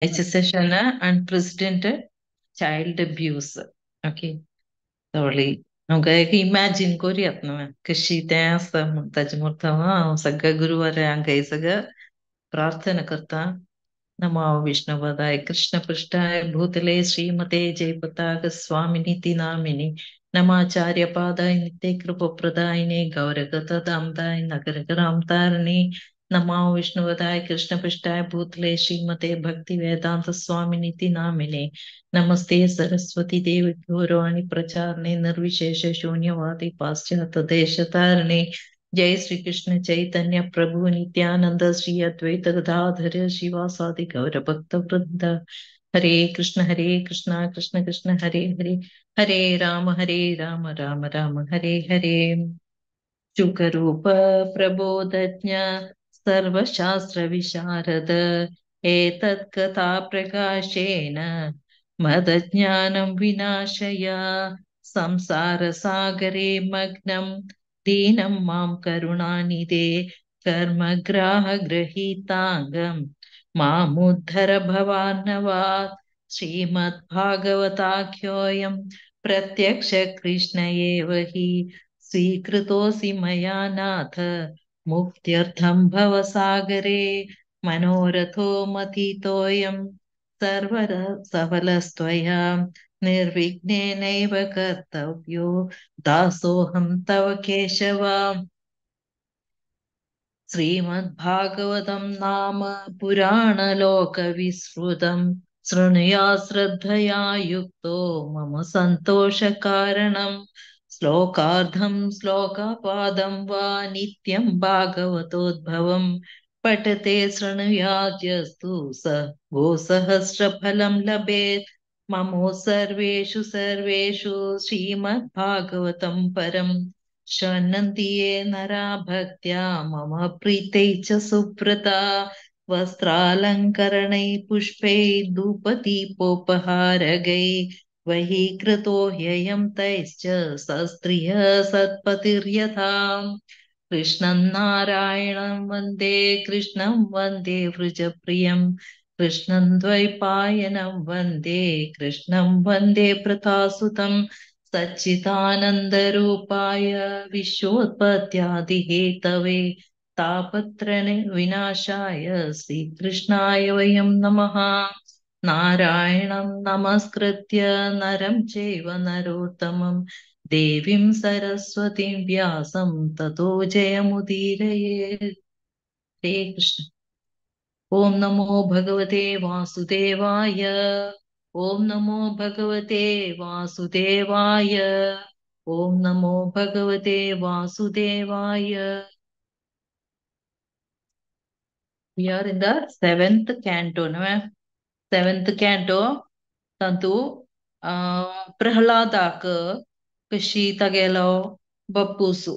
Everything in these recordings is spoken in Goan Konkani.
आयचे session unprecedented child abuse. Okay, थोडी आमकां एक इमॅजीन करुयात न्हू कशी तें आसता म्हूण. ताजे मुर्तम हांव सगळ्या गुरुवार हांगा सगळं प्रार्थना करता. नमो विष्णुपदाय कृष्णपृष्ठाय भूतले श्रीमते जयपताक स्वामिनीति नामिनि नमाचार्य पादाय नित्य कृपप्रदायिने गौरगत दामदाय नगरग्रामतारिणे नमो विष्णुपदाय कृष्णपृष्ठाय भूतले श्रीमते भक्ति वेदांत स्वामिनीति नामिने नमस्ते सरस्वती देव गौरवाणी प्रचारणे निर्विशेष शून्यवादी पाश्चात्य देशतारिणे. जय श्री कृष्ण चैतन्य प्रभु नित्यानंद श्री अद्वैत गदाधर शिवासादि गौर भक्त वृंद. हरे कृष्ण कृष्ण कृष्ण हरे हरे, हरे राम राम राम हरे हरे. शुकरूप प्रबोधज्ञ सर्वशास्त्र विशारद एतत् कथा प्रकाशेन मदज्ञानं विनाशय. संसार सागरे मग्नं दीनं मां करुणानिधे कर्मग्राह गृहीतांगं मामुद्धर भवार्णवात्. श्रीमद्भागवताख्योऽयं प्रत्यक्ष कृष्ण एव हि स्वीकृतोऽसि मया नाथ मुक्त्यर्थं भवसागरे. मनोरथो मथितोऽयं सर्वर सफलस्त्वया निर्विघ्नेनैव कर्तव्यो दासोऽहं तव केशव. श्रीमद्भागवतं नाम पुराणलोकविश्रुतं शृणुया श्रद्धया युक्तो मम सन्तोषकारणं. श्लोकार्धं श्लोकपादं वा नित्यं भागवतोद्भवं पठते शृणुयाद्यस्तु स गोसहस्रफलं लभेत्. ममो सर्वेषु सर्वेषु श्रीमद्भागवतं परं शृण्वन्ति ये नरा भक्त्या मम प्रीतै च सुव्रता. वस्त्रालङ्करणैः पुष्पैः धूपदीपोपहारगैः वहीकृतो ह्ययं तैश्च सस्त्रियः सत्पतिर्यथा. कृष्णं नारायणं वन्दे कृष्णं वन्दे वृजप्रियं कृष्णं द्वैपायनं वन्दे कृष्णं वन्दे प्रथासुतं. सच्चिदानन्दरूपाय विश्वोत्पत्त्यादिहेतवे तापत्रय विनाशाय श्रीकृष्णाय वयं नमः. नारायणं नमस्कृत्य नरं चैव नरोत्तमं देवीं सरस्वतीं व्यासं ततो जयमुदीरयेत्. हरे कृष्ण. ओम नमो भगवते वासुदेवाय. ओम नमो भगवते वासुदेवाय. ओम नमो भगवते वासुदेवाय. We are in the seventh canto, no? Seventh canto tantu प्रहलादाक कशी तागेलो बप्पूसु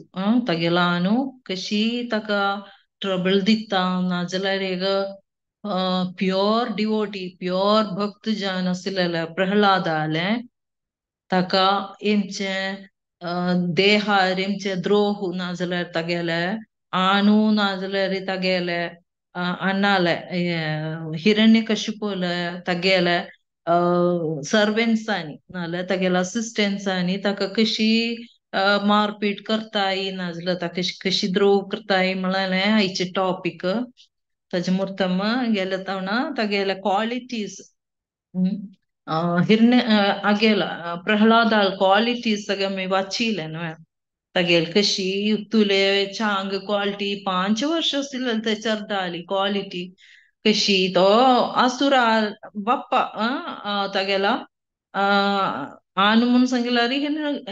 तागेलो कशी ताका ट्रबल दिता नाजाल्यार एक प्योर डिवोटी प्योर भक्त जावन आशिल्ले प्रहलादाले ताका एमचे देहार एमचे द्रोह नाजाल्यार तागेले आनू नाजाल्यार तागेले अण्णाले हिरण्यकशिपूले तागेले सर्वंट्सांनी नाजाल्यार तागेले असिस्टंट्सांनी ताका कशी मारपीट करताय नाजाल्यार ताका कशी द्रोह करताय म्हळ्यार आयचे टॉपीक. ताजे मुर्तम गेले तवणा तागेले क्वालिटीज हिरण्य आगेला प्रहलादाल क्वालिटीज सगळे आमी वाचिले न्हू. तागेले कशी तुले चांग क्वालिटी 5 वर्ष आशिल्ले ते चरदाली क्वालिटी कशी तो असुरा बाप्पा तागेला आनु म्हूण सांगल्यार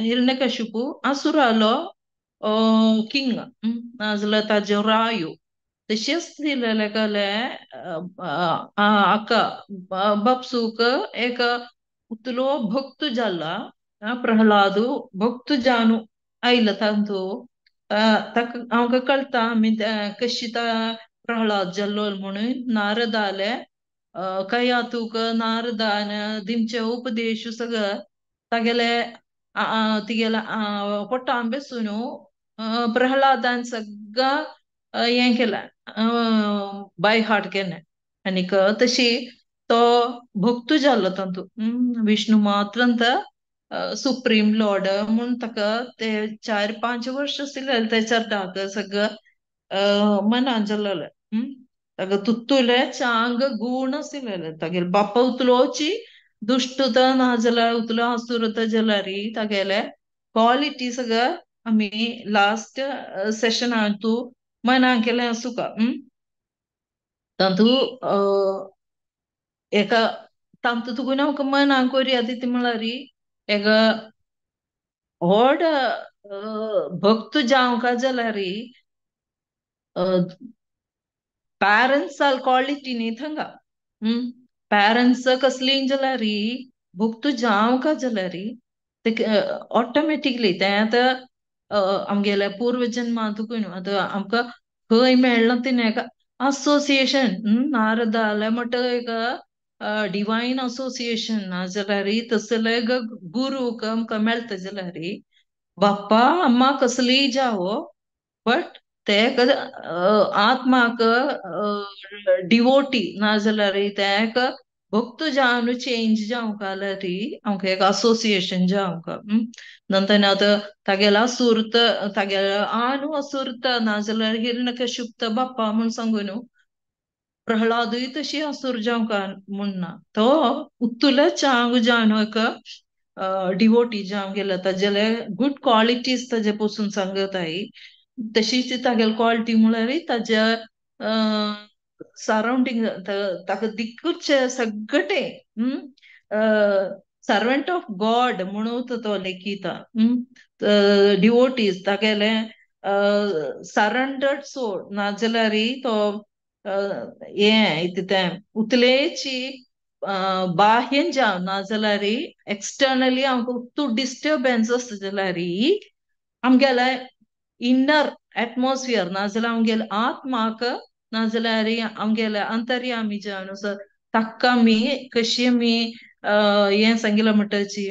हिरण्यकशिपू असुरालो किंग नाजाल्यार ताजो रायो. तशेंच दिलेले कले आका बापसूक एक उतलो भक्त जाला प्रहलादू भक्त जानू आयला तांतू ताका आमकां कळटा आमी कशी प्रहलाद जाल्लो म्हणून नारदाले कया तुका नारदान दिमचे उपदेश सगळं तागेले तिगेले पोटान बेसून प्रहलादान सगळं हें केलें बाय हार्ट केलें. आनीक तशी तो भक्तू जाल्लो तांतू. विष्णू मात्रंत सुप्रीम लॉर्ड म्हूण ताका ते 4-5 वर्ष आशिल्ले तेच्या दाग सगळं मनान जाल्लें. ताका तुत्तुले चांग गूण आशिल्ले. तागेले बाप्पा उतलोची दुश्टता नाजाल्यार उतलो असुरता जाल्यार तागेले क्वालिटी सगळं आमी लास्ट सेशनान तूं मनान केलें आसूका. तांतू एका तांतू तुका आमकां मनान कोरया ती म्हळ्यार एक व्हड भक्त जावंक जाल्यार पॅरंट्स क्वालिटी न्ही थंगा. पॅरंट्स कसली जाल्यार भक्त जावंक जाल्यार ते ऑटोमॅटिकली तें आतां आमगेल्या पूर्वजन्मांत तुका न्हू आतां आमकां खंय मेळ्ळां तें एका असोसिएशन. नारदाले म्हणटा एक डिवायन असोसिएशन नाजाल्यार तसले गुरूक आमकां मेळटा जाल्यार बाप्पा अम्मा कसलीय जावो बट ते आत्माक डिवोटी नाजाल्यार ते एक भक्त जावन चेंज जावंक जाल्यार आमकां एक असोसिएशन जावंक. नंतर आतां तागेला असुरत तागेला आनु असुरत नाजाल्यार हिरण्यकश्यप बाप्पा म्हूण सांगू न्हू. प्रह्लादूय तशी असुर जावंक म्हूण ना, तो उत्तुले चांग जावन एक डिवोटी जावंक गेला. ताजेले गुड क्वालिटीज ताजे पसून सांगताय. तशीच तागेले क्वालिटी म्हळ्यार ताज्या सरावंडींग ताका दिक्कूच सगटे सर्वंट ऑफ गॉड म्हणून तो लेखिता. डिवोटीज तागेले सरेंडर्ड सोल नाजाल्यार तो हें इतें तें उतलेची बाह्यन जावं नाजाल्यार एक्सटर्नली आमकां तूं डिस्टर्बन्स आसता जाल्यार आमगेले इनर एटमॉस्फियर नाजाल्यार आमगेले आत्माक नाजाल्यार आमगेले अंतर्यामी जावन ताका आमी कशी आमी हें सांगिलां म्हणटाची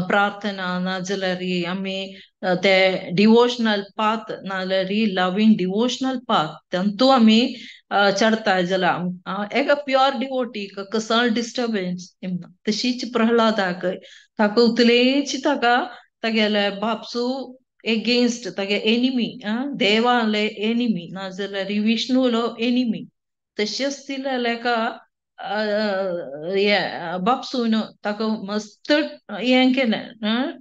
प्रार्थना नाजाल्यार आमी ते डिवोशनल पाथ नाजाल्यार लवींग डिवोशनल पाथ तांतू आमी चडता जाल्यार एका प्युअर डिवोटी कसलो डिस्टर्बन्स तशीच प्रह्लादाक ताका उतलेची ताका तागेले बापसू एगेन्स्ट तागे एनिमी देवाले एनिमी नाजाल्यार विष्णूलो एनिमी तशेंच तिलेका बापसून ताका मस्त हें केलें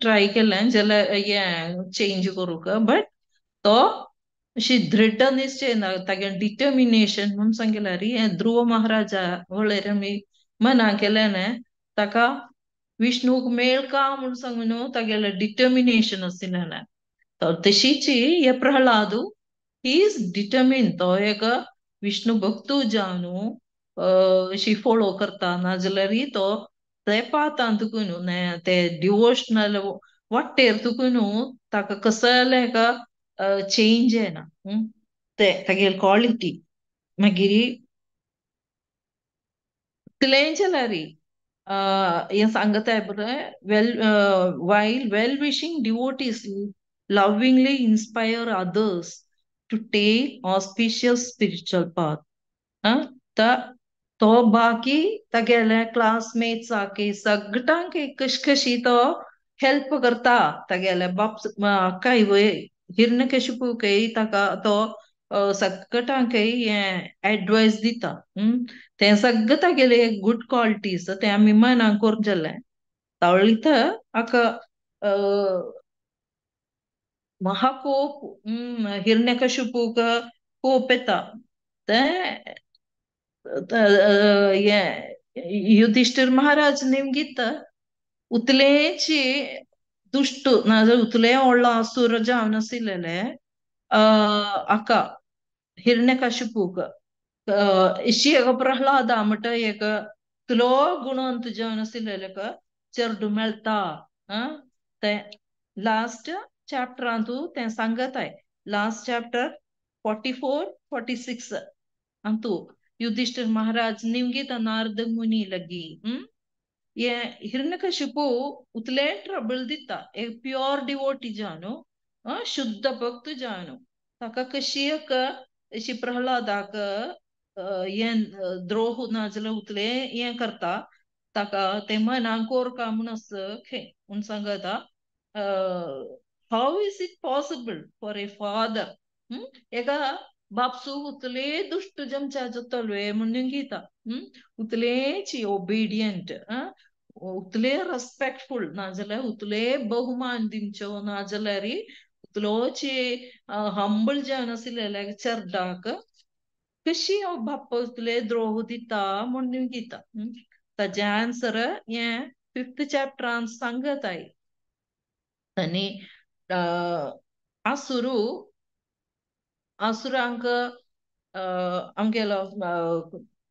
ट्राय केलें जाल्यार हें चेंज करूंक बट तो अशी दृढ निश्चय तागे डिटर्मिनेशन म्हूण सांगिल्यार हें ध्रुव महाराजा वळेर आमी मना केलें न्ही ताका विष्णूक मेळका म्हूण सांगून न्हू तागेलें डिटर्मिनेशन आशिल्लें. तशीच हे प्रह्लादू he is determine तो एक विष्णू भक्तू जावन अशी फोलो करता नाजाल्यार तो ते पातान तुका न्हू ते डिवोशनल वाटेर तुका न्हू ताका कसलें एका चेंज येना ते तागेली क्वालिटी. मागीर तितलें जाल्यार हें सांगताय बरें well while well wishing devotees lovingly inspire others to take auspicious spiritual path. तो बाकी तागेले क्लासमेट्साक सगळ्यांक कशी कशी तो हेल्प करता. तागेले बाप काय वय हिरण्यकशिपूकय ताका तो सगळ्यांक हें एडवायस दिता. तें सगळें तागेले गुड क्वालिटीज तें आमी मनाक करूंक जालें तावळीत हाका महाकोप हिरण्यकशिपूक कोप येता तें हें युधिष्ठिर महाराज निमगीत उतलेची दुश्ट नाजाल्यार उतले व्हडलो असुर जावन आशिल्ले हाका हिरण्यकशिपूक अशी एक प्रह्लादा म्हणटा एक तुलो गुणवंत जावन आशिल्ले चेडूं मेळटा. तें लास्ट चॅप्टरांतू तें सांगताय लास्ट चॅप्टर 44 46 अंतू युधिष्ठिर महाराज निमगीत नारद मुनी लगी. हे हिरण्यकशिपू उतले ट्रबल दिता एक प्युअर डिवोटी जावन शुद्ध भक्त जावन ताका कशी एक अशी प्रह्लादाक हें द्रोह नाजाल्यार उतले हें करता ताका ते मनाक कोरका म्हूण आस खे म्हूण सांगता how is it possible for a father एका बापसू उतले दुश्ट जमच्या जातलो म्हूण गीता उतलेची ओबिडियंट उतले रेस्पेक्टफुल नाजाल्यार उतले बहुमान दिवचो नाजाल्यार उतलोची हंबल जावन आशिल्ले चर्डाक कशी हांव बाप्पा उतले द्रोह दिता म्हूण गीता. ताजें आन्सर हें 5th चॅप्टरान सांगताय. आनी आसुरू आसुरांक आमगेलो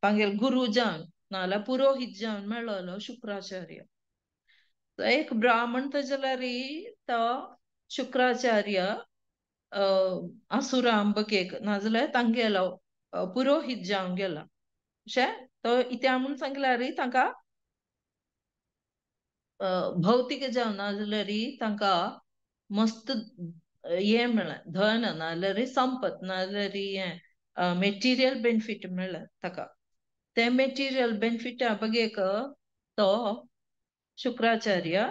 तांगेलो गुरू जावन नाजाल्यार पुरोहीत जावन मेळ्ळो शुक्राचार्य. एक ब्राह्मण जाल्यार तो शुक्राचार्य आसुरांबकेक नाजाल्यार तांगेलो पुरोहीत जावन गेला अशें तो इत्या म्हूण सांगल्यार तांकां भौतीक जावन नाजाल्यार तांकां मस्त हें मेळ्ळें धन नाजाल्यार संपत नाजाल्यार हें मेटिरियल बेनिफीट मेळ्ळें ताका. तें मेटिरियल बेनिफिटा बगेक तो शुक्राचार्य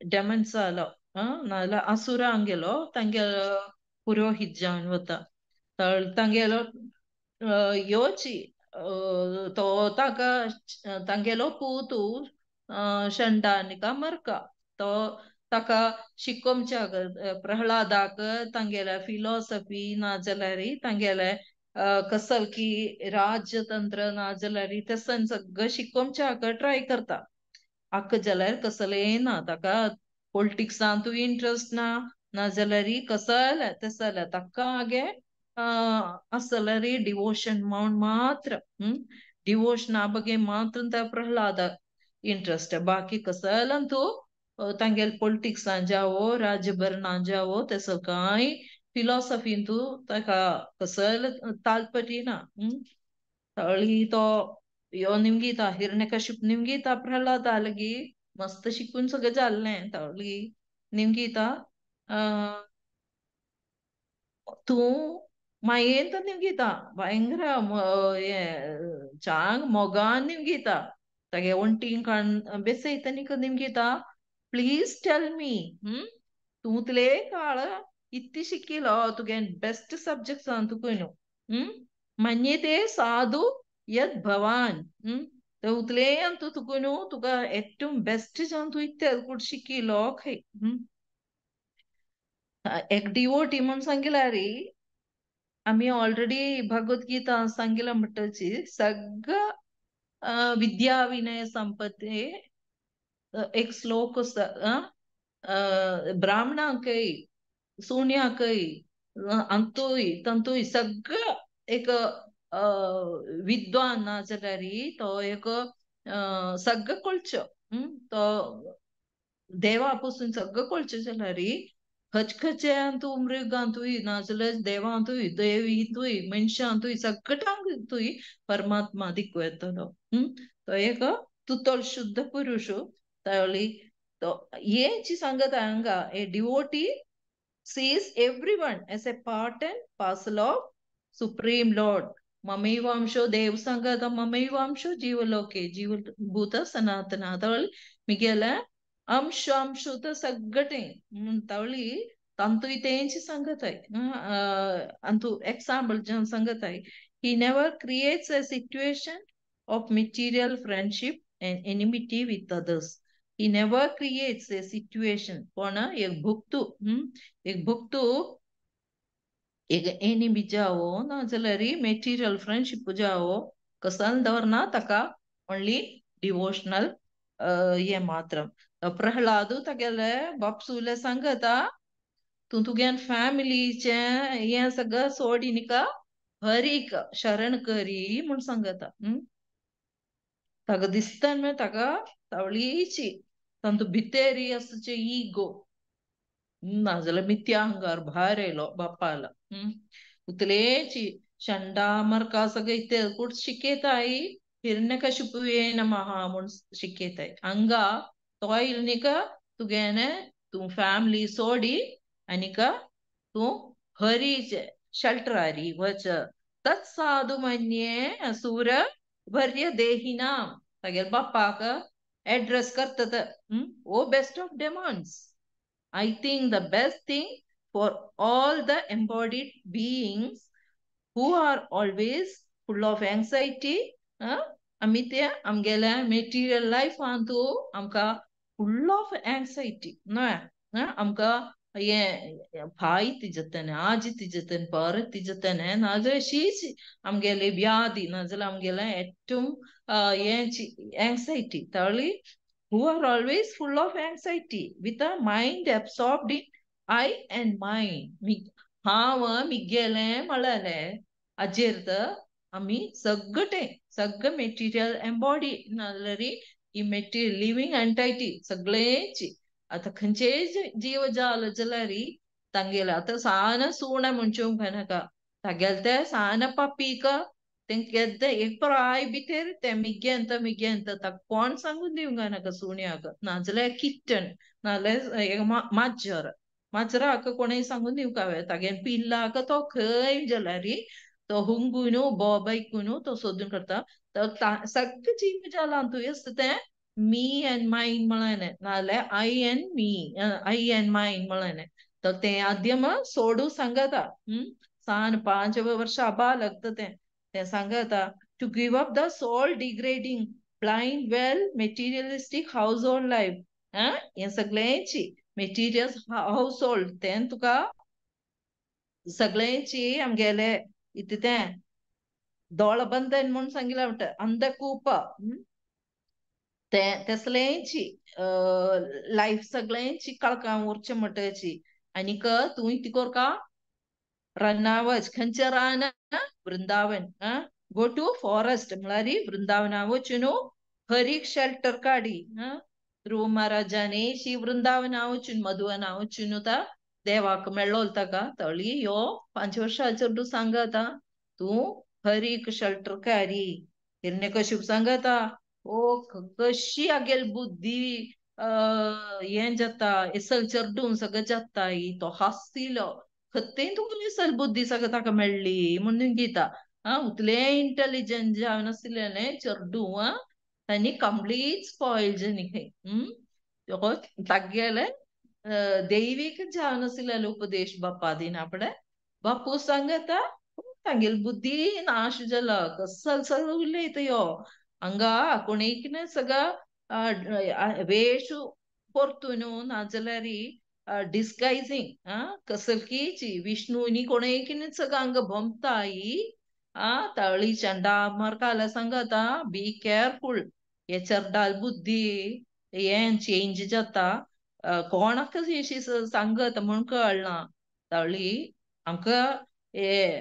डेमन्स जालो नाजाल्यार आसुरांक गेलो तांगेलो पुरोहीत जावन वता तांगेलो योची तो ताका तांगेलो पूत शंडानिका मरका तो ताका शिकोवच्याक प्रहलादाक तांगेल्या फिलॉसॉफी नाजाल्यार तांगेले कसलकी राजतंत्र नाजाल्यार तें सगळें शिकोवच्याक ट्राय करता. आक्क जाल्यार कसलें ना ताका पॉलिटिक्सांतूय इंट्रस्ट ना नाजाल्यार कसलें तें जाल्यार ताका आगे आसल्यार डिवोशन म्हूण मात्र डिवोशना बगे मात्र त्या प्रहलादाक इंट्रस्ट बाकी कसल्यान तूं तांगेले पॉलिटिक्सान जावो राज्यभरणान जावो तेसो कांय फिलॉसॉफीन तूं ताका कसले तालपटी ना. तळी तो यो निमगीता हिरण्यकश्यप निमगीता प्रहलादा लगी मस्त शिकून सगळें जाल्लें तळी निमगीता तूं मायेन तर निमगीता भयंकर हें चांग मोगान निमगीता तागे वण्टीन काण बेसयता निका निमगीता प्लीज टेल मी तूं उतले काळ इत्ती शिकिलो तुगे बेस्ट सब्जेक्ट्स तुका न्हू मन्यते साधु यद भवान ते उतले तूं तुका न्हू तुका एकदम बेस्ट जावन तूं इत्ते कुठ शिकिलो खंय. एक डिवोटी म्हूण सांगिल्यार आमी ऑलरेडी भगवद्गीता सांगिला म्हणटची सगळं विद्या विनय संपत्ती एक श्लोक आसा ब्राह्मणांकय सुण्याकय अंतूय तंतूय सगळं एक विद्वान नाजाल्यार तो एक सगळं कळचो तो देवा पसून सगळं कळचो जाल्यार खचखच्यांतू मृगांतूय नाजाल्यार देवांतूय देवींतूय मनशांतूय सगळ्यांतूय परमात्मा दिकू येतलो. तो एक तुतोल शुद्ध पुरुष तावली तो हें सांगता हांगा a devotee sees everyone as a part and parcel of Supreme Lord. ममैवांशो देव सांगता ममैवांशो जीवलोके जीवभूत सनातन तावली मिगेले अंश अंश तर सगळें तावली तांतूय तेंची सांगताय अंतू एक्साम्पल जावन सांगताय he never creates a situation of material friendship and enmity with others. He never creates a situation कोण एक भुक्तू एक भुक्तू एक एनिमी जावो नाजाल्यार मेटिरियल फ्रेंडशीप जावो कसान दवरना ताका ओन्ली डिवोशनल हें मात्र. प्रहलादू तागेले बापसूले सांगता तूं तुगे फॅमिलीचें हें सगळें सोडी निका हरीक शरण करी म्हूण सांगता. ताका दिसता न्हय ताका तावळीची तांतू भितरी आसचे इगो नाजाल्यार मिथ्या अहंकार भायर आयलो बापाला. उतलेची शंडा मरका सगळें इत्ते कूट शिकयताय हिरण्यकशिपुये नमः म्हूण शिकयताय. हांगा तो आयल न्ही तुगेलें तूं फॅमिली सोडी आनीक तूं हरीचे शेल्टरारी वच तत्साधु मन्ये असुर वर्य देहिनाम तागेले बाप्पाक एड्रेस करता. O best of demons, I think the best thing for all the embodied beings who are always full of anxiety. आमी ते आमगेल्या मेटिरियल लायफान तूं आमकां फुल ऑफ एंग्जायटी न्हय, आमकां हें फाय तिजतने आज तिजतने परत तिजतने नाजाल्यार शीच आमगेले व्याधी नाजाल्यार आमगेलें ഏറ്റവും हें एंग्जायटी. तळी who are always full of anxiety with a mind absorbed in I and mine. हांव मिगेलें म्हळ्यालें हाजेर तर आमी सगळें सगळें मेटिरियल एम्बॉडी नाजाल्यार ही मेटिरियल लिवींग एंटायटी सगळेंची. आतां खंयचेय जीव जाल जाल्यार तांगेलें आतां सान सुणें म्हणचें नाका, तागेलें तें सान पापीक तें केद्दें एक प्राय भितर तें मिगेंत मिगेंत ताका कोण सांगून दिवंक नाका सुण्याक, नाजाल्यार किट्टन नाजाल्यार माजर, माजराक कोणेय सांगून दिवंक हांवें तागेलें पिल्लाक तो खंय जाल्यार तो हुंगून बोब आयकून तो सोदून करता. तर सगळें जीव जालां तूं आसता तें मी एंड मायन म्हळ्यालें, नाजाल्यार I and me, I and mine म्हळ्यालें. तर तें आद्यम सोडू सांगता. सान 5 वर्सां आबा लागता तें तें सांगता to give up the soul degrading blind well materialistic household life. हें सगळ्यांची मेटिरियल हावस होल्ड तें तुका सगळ्यांची आमगेले इतलें तें दोळ बंधन म्हूण सांगिल्लें म्हणटा अंधकूप तें तसल्यांची लायफ सगळ्यांची काळखां उरचें म्हणटाची. आनीक तूं कितें करका रानावच, खंयचें रान वृंदावन, गो टू फॉरेस्ट म्हळ्यार वृंदावना वचून हरीक शेल्टर काडी. ध्रुव महाराजांनी शी वृंदावना वचून मधुवना वचून ता देवाक मेळ्ळो ताका. तळी यो 5 वर्सां चेडूं सांगता तूं हरीक शेल्टर काडी. हिरण्यकश्यप सांगता ओ कशी आगेल बुद्धी हें जाता एसल चेडूं सगळें जाता तो हांसतिलो खत्तेन तुका एसल बुद्धी सगळें ताका मेळ्ळी म्हणून घेता. उतलें इंटेलिजंट जावन आशिल्लें चेडूं तांणी कंप्लीट स्पॉयल जाली खंय. तागेलें दैवीक जावन आशिल्लें उपदेश बाप्पा दिना फुडें बापू सांगता तागेली बुद्धी नाश जाला कसल सगळें उलयता यो हांगा कोणीय कितें सगळं वेश परतून नाजाल्यार डिस्गायजींग कसलकीची विष्णूनी कोणीय कितें सगळं हांगा भोंवताय. तळी चंडामर्काला सांगता बी केअरफूल हे चरडाल बुद्धी हें चेंज जाता कोणाक अशी सांगत म्हूण कळना. तळी आमकां हे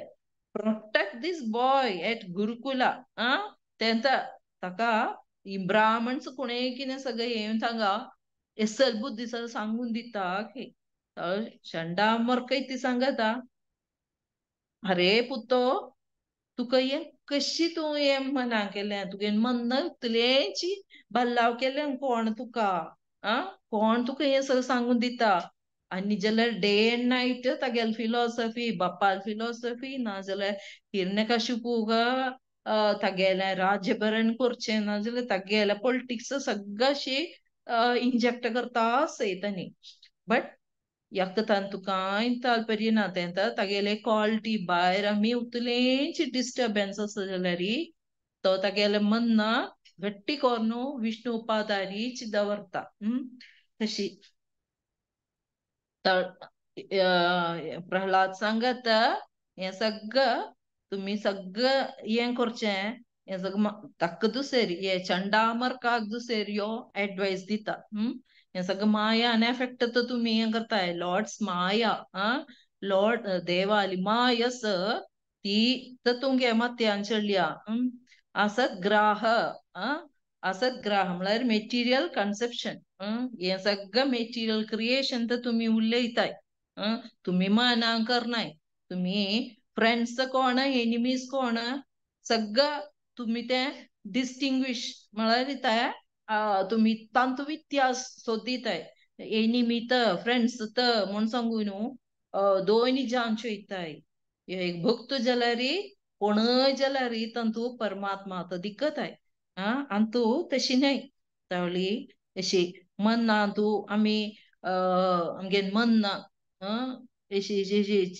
प्रोटेक्ट these boy at गुरुकुला. तेंता ताका ब्राह्मण्स कोणेय कितें सगळें येवन सांगा एसल बुद्धी सगळें सांगून दिता. चंडामर्कय ती सांगता अरे पुतो तुका हें कशी तूं हें मना केलें तुगे मन इतलेंची बल्लाव केलें कोण तुका कोण तुका हें सगळें सांगून दिता. आनी जाल्यार डे एंड नायट तागेली फिलॉसॉफी बाप्पाल फिलॉसॉफी नाजाल्यार हिरण्यकश्यपूक तागेलें राज्यभरण करचें नाजाल्यार तागेलें पॉलिटिक्स सगळें अशी इंजेक्ट करता आसय तांणी. बट यकतान तुका कांय तात्पर्य ना तें तागेले क्वॉलिटी भायर आमी उतलेंची डिस्टर्बन्स आसा जाल्यार तो तागेलें मन्न घट्टी करून विष्णु पादारीच दवरता. तशी प्रल्हाद सांगत हें सगळं तुमी सगळं हें करचें हें सगळें ताका दुसरी हे चंडामर्काक दुसरी यो एडवायस दिता. हें सगळें माया आनी एफेक्ट तर तुमी हें करताय लॉर्ड्स माया लॉर्ड देवाली मायस ती तर तुमगे मत्यान चडल्या. असद्ग्राह असद्ग्राह म्हळ्यार मेटिरियल कन्सेप्शन हें सगळें मेटिरियल क्रिएशन तर तुमी उलयताय तुमी मनां करनाय तुमी फ्रेंड्स कोण एनिमीज कोण सगळं तुमी तें डिस्टिंग्विश म्हळ्यार दिताय तुमी तांतू व्यत्यास सोदिताय एनिमी त फ्रेंड्स त म्हूण सांगू न्हू दोनी जावन चोयताय. एक भक्त जाल्यार कोणय जाल्यार तांतू परमात्मा तो दिक्कत आहे आनी तूं तशी न्हय. तावली अशी मन्ना तूं आमी आमगे मन्ना अशी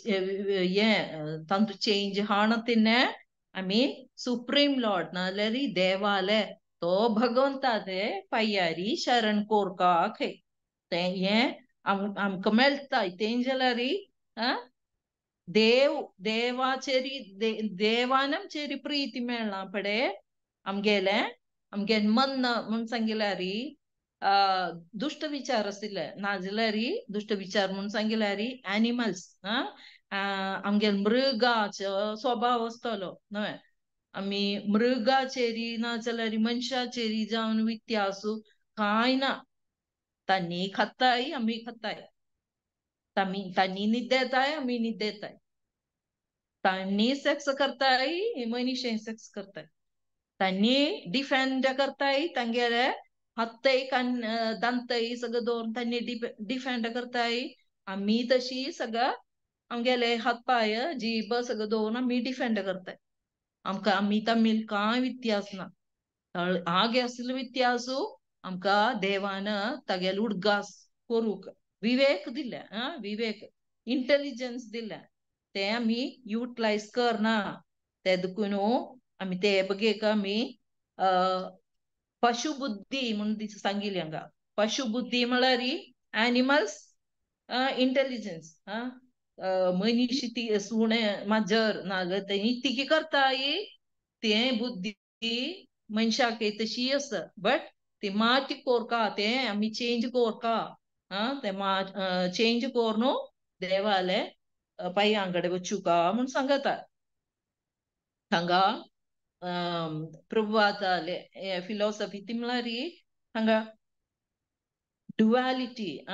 हें तांतू चेंज हाण तिन्ने आमी सुप्रीम लॉर्ड नाजाल्यार देवाले तो भगवंता ते पाय्यारी शरण कोरका खंय तें हें आमकां मेळटा तें जाल्यार देव देवाचेरी देवान आमचेरी प्रीती मेळना पडे आमगेलें आमगे मन म्हूण सांगिल्यार दुश्ट विचार आशिल्ले नाजाल्यार दुश्ट विचार म्हूण सांगिल्यार एनिमल्स आमगे मृगाचो स्वभाव आसतलो न्हय. आमी मृगाचेरी नाजाल्यार मनशाचेरी जावन व्यत्यास कांय ना. तांणी खाताय आमी खाताय, तांणी निद्देताय आमी निद्देताय, तांणी सेक्स करताय मनीस सेक्स करताय, तांणी डिफेंड करताय तांगेले हातय कान दांतय सगळं दवरून तांणी डिफेंड करताय. आमी तशी सगळं आमगेले हात पांय जीब सगळं दवरून आमी डिफेंड करताय. आमकां आमी तमील कांय व्यत्यास ना. आगे आशिल्लो व्यत्यास आमकां देवान तागेले उडगास करूंक विवेक दिल्या, विवेक इंटेलिजन्स दिल्या, ते आमी युटिलायज करना. ते देखून आमी ते बगेक आमी पशु बुद्धी म्हूण सांगिल्ली हांगा. पशु बुद्धी म्हळ्यार एनिमल्स इंटेलिजन्स. मनीस ती सुणे माजर नाजाल्यार तें तिकी करताय तें बुद्धी मनशाक तशी आसा, बट ती माती कोरका तें आमी चेंज कोरका. ते चेंज कोरून देवाले पांयां कडेन वचुका म्हूण सांगता. हांगा प्रभुपादाले फिलॉसॉफी ती म्हळ्यार हांगा duality.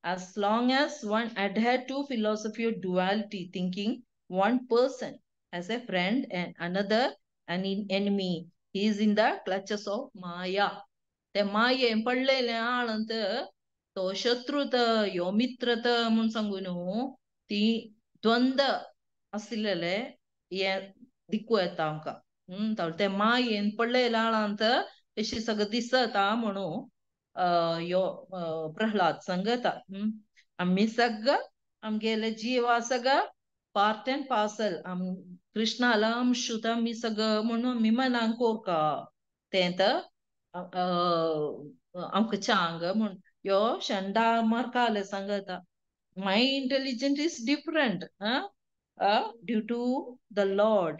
As long as one adhere to philosophy of duality, thinking one person as a friend and another an enemy, he is in the clutches of Maya. ते मायेन पडलेले आळंत तो शत्रुत यो मित्रत म्हूण सांगू न्हू ती द्वंद आशिल्ले हें दिकू येता आमकां. ते मायेन पडलेले आळांत अशें सगळें दिसता म्हणून यो प्रहलाद सांगता. आमी सगळं आमगेले जिवा सगळं पार्ट अँड पार्सल कृष्णाला अंशूत आमी सगळं म्हणून आमी मनांक कोरका तें तर आमकां चांग म्हूण यो शंडा मार्काले सांगता. My intelligence is different due to the lord.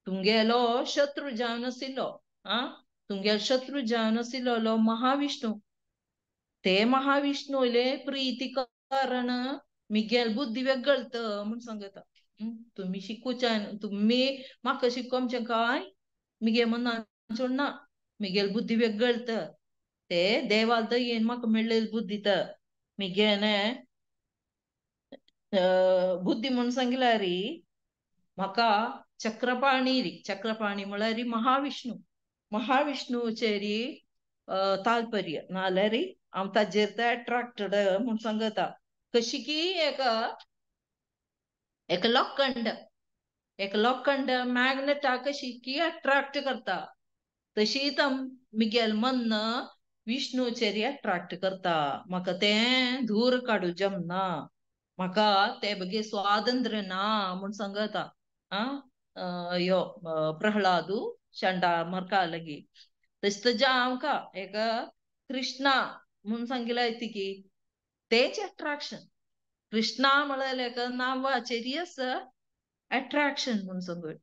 तुमगेलो शत्रू जावन आशिल्लो, तुमगेलो शत्रू जावन आशिल्लो महाविष्णू, ते महाविष्णूले प्रीती कारण मिगेल बुद्धी वेगळत म्हूण सांगता. तुमी शिकूच्यान तुमी म्हाका शिकोवचें काय मिगे मनान सोडना, मिगेल बुद्धी वेगळत ते देवाल दयेन म्हाका मेळ्ळेली बुद्धी तर मिगेने बुद्धी म्हूण सांगल्यार म्हाका चक्रपाणी री, चक्रपाणी म्हळ्यार महाविष्णू, महाविष्णूचेरी तात्पर्य नाल्यार हांव ताजेर ते अट्राक्टेड म्हूण सांगता. कशी की एक एक लोखंड, एक लोखंड मॅग्नेटा कशी की अट्राक्ट करता तशीच मिगेल मन विष्णूचेर अट्राक्ट करता. म्हाका तें धूर काडू जमना, म्हाका ते बगे स्वातंत्र्य ना म्हूण सांगता. यो प्रहलादू शंडा मरका लगी तशें तुज्या आमकां एक कृष्णा म्हूण सांगिल्लें की तेच अट्राक्शन. कृष्णा म्हळ्यार एक नांवाचेर आसा अट्राक्शन म्हूण सांगून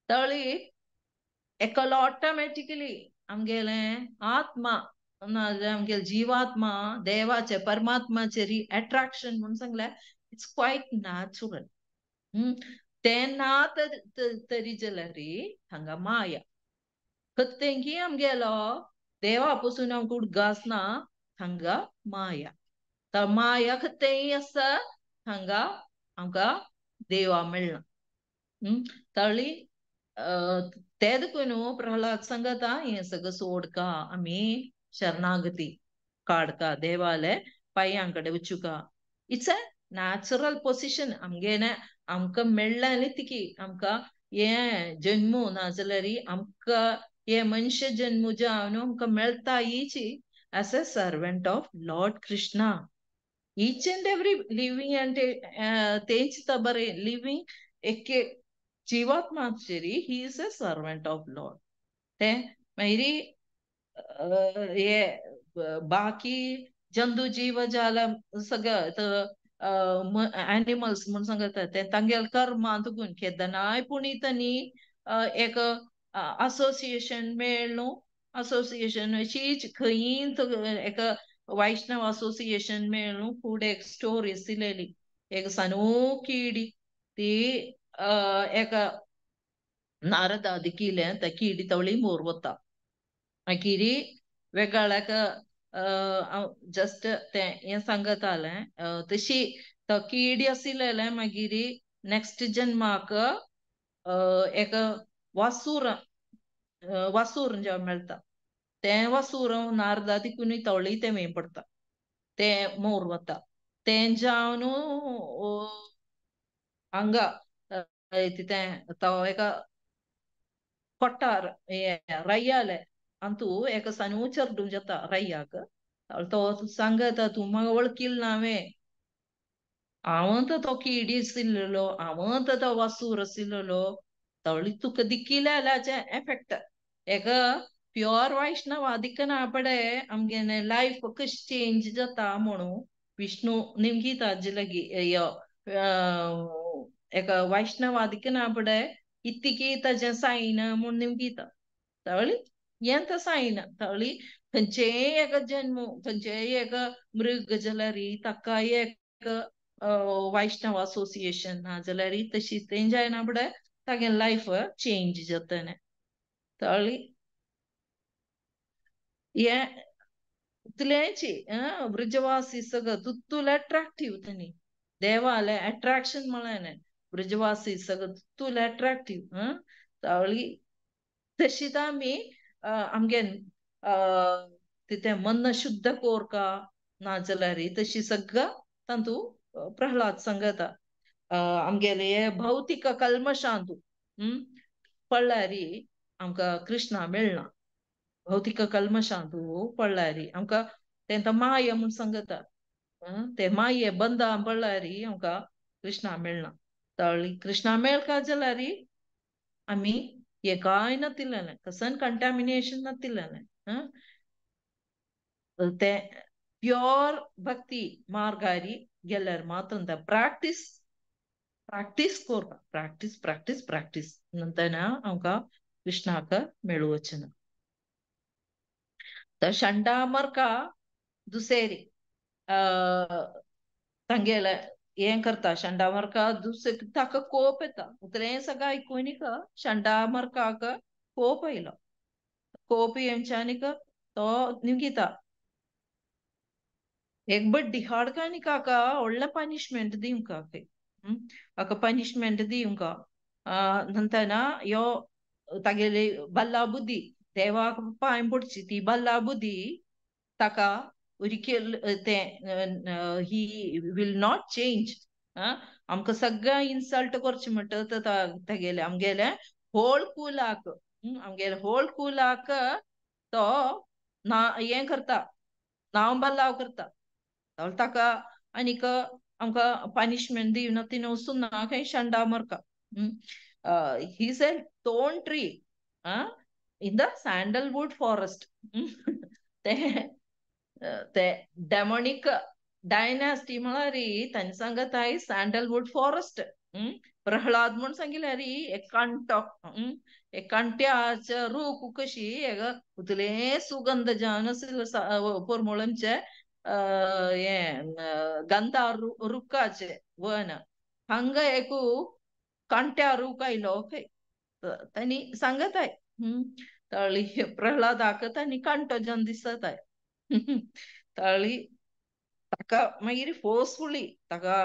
तळी एकलो ऑटोमॅटिकली आमगेलें आत्मा नाजाल्यार आमगेले जिवात्मा देवाचे परमात्माचेर अट्राक्शन म्हूण सांगल्यार it's quite natural. तें ना तरी जाल्यार हांगा माया खतेंकी आमगेलो देवा पसून आमकां उडगास ना, हांगा माया. तर माया खतेंय आसा हांगा आमकां देवा मेळना. तळी ते देखून प्रहलाद सांगता हें सगळं सोडका, आमी शरणागती काडका, देवाले पांयां कडेन वचुका. It's a natural position आमगे आमकां मेळ्ळें तिकी आमकां हे जन्मू नाजाल्यार आमकां हे मनुष्य जन्मू जावन आमकां मेळटा हीची as a servant of Lord Krishna. Each and every living and तेंच बरें लिव्हिंग एक जीवात्माचेरी he is a servant of Lord. ते मागीर हे बाकी जंतू जीव जाल सगळं एनिमल्स म्हूण सांगता ते तांगेले कर्मांत गुण केदनाय पुणीतनी एक असोसिएशन मेळ न्हू, असोसिएशन अशीच खंयी एक वैष्णव असोसिएशन मेळ न्हू. फुडें एक स्टोरी दिलेली एक सानू किडी ती एक नारदा दिकिलें त्या किडी तवळी मोर वता मागीर वेगळ्याक जस्ट तें हें सांगतालें तशी तो किडी आशिल्लें मागीर नेक्स्ट जन्माक एक वासूर वासूर जेन्ना मेळटा तें वासूर नारदा तिकून तवळी तें मेळ पडटा तें मोर वता तें जावन हांगा तें तो एका कोट्टार रय्याले अंतू एक सानू चेडूं जाता रय्याक तो सांगता तूं म्हाका वळखील ना हांवें, हांव तर तो किडी आशिल्लो, हांव तर तो वासूर आशिल्लो, तवळी तुका दिकिल्याचें एफेक्ट एक प्युअर वैष्णव दिकना पडे आमगेले लायफ कशी चेंज जाता म्हणून विष्णू निमगी ताजे लागी एक वैष्णव दिकना पडे इतकी ताजें सायना म्हूण निमगीता तवळी हें तर सायना. तवळी खंयचेय एक जन्म खंयचेय एक मृग जाल्यार ताका एक वैष्णव असोसिएशन ना जाल्यार तशी तें जायना पडे तागेलें लायफ चेंज जातलें. तवळी हें इतलेंची ब्रजवासी सगळं तुतूल अट्रॅक्टीव तेणी देवालें अट्रॅक्शन म्हळ्यार ब्रजवासी सगळं तुतूल अट्रॅक्टीव. तवळी तशीच आमी आमगे तितें मन शुद्ध कोरका ना जाल्यार तशी सगळं तांतू प्रहलाद सांगता आमगेले हे भौतिक कल्मशांतू पडल्यार आमकां कृष्णा मेळना, भौतिक कल्मशांतू पडल्यार आमकां तेंकां माया म्हूण सांगता ते माये बंदा पडल्यार आमकां कृष्णा मेळना. तळी कृष्णा मेळका जाल्यार आमी हे कांय नातिल्लें कसन कंटामिनेशन नातिल्लें ते प्योर भक्ती मार्गारी गेल्यार मात्र प्रॅक्टीस प्रॅक्टीस कोरका प्रॅक्टीस प्रॅक्टीस प्रॅक्टीस नंतर आमकां कृष्णाक मेळुवचें ना. तर शंडामर्का दुसेरी तांगेले हें करता शंडामर्का दुसरे ताका कोप येता उतरें सगळें आयकून शंडामर्काक कोप आयलो कोप येवच्यानीक तो निमगिता एक बड्डी हाडकानी काका व्हडलें पनिशमेंट दिवंक हाका पनिशमेंट दिवंक नंतर यो तागेली बल्ला बुद्धी देवाक पांय पडची ती बल्ला बुद्धी ताका उरिकेल तें he will not change. आमकां सगळें इन्सल्ट करचें म्हणटा तागेलें आमगेलें होल कुलाक आमगेलें होल कुलाक तो ना हें करता नांव बल्लाव करता ताका आनीक आमकां पनिशमेंट दिवना तिणें वचून ना खंय शंडा मरका. He is a thorn tree in the sandalwood forest. ते डेमोनिक डायनास्टी म्हळ्यार तांणी सांगत आहे सँडलवूड फॉरेस्ट. प्रहलाद म्हूण सांगिल्ल्यार एक कांटो एक कांट्याचे रूख कशी एक उतले सुगंध जावन आशिल्लो पोरमोळमचे हें गंधा रुखाचे वन हांगा एक कांट्या रूख आयलो खंय तांणी सांगत आहे तळी प्रहलादाक तांणी कांटो जावन दिसत आहे. तळी ताका मागीर फोर्सफुली ताका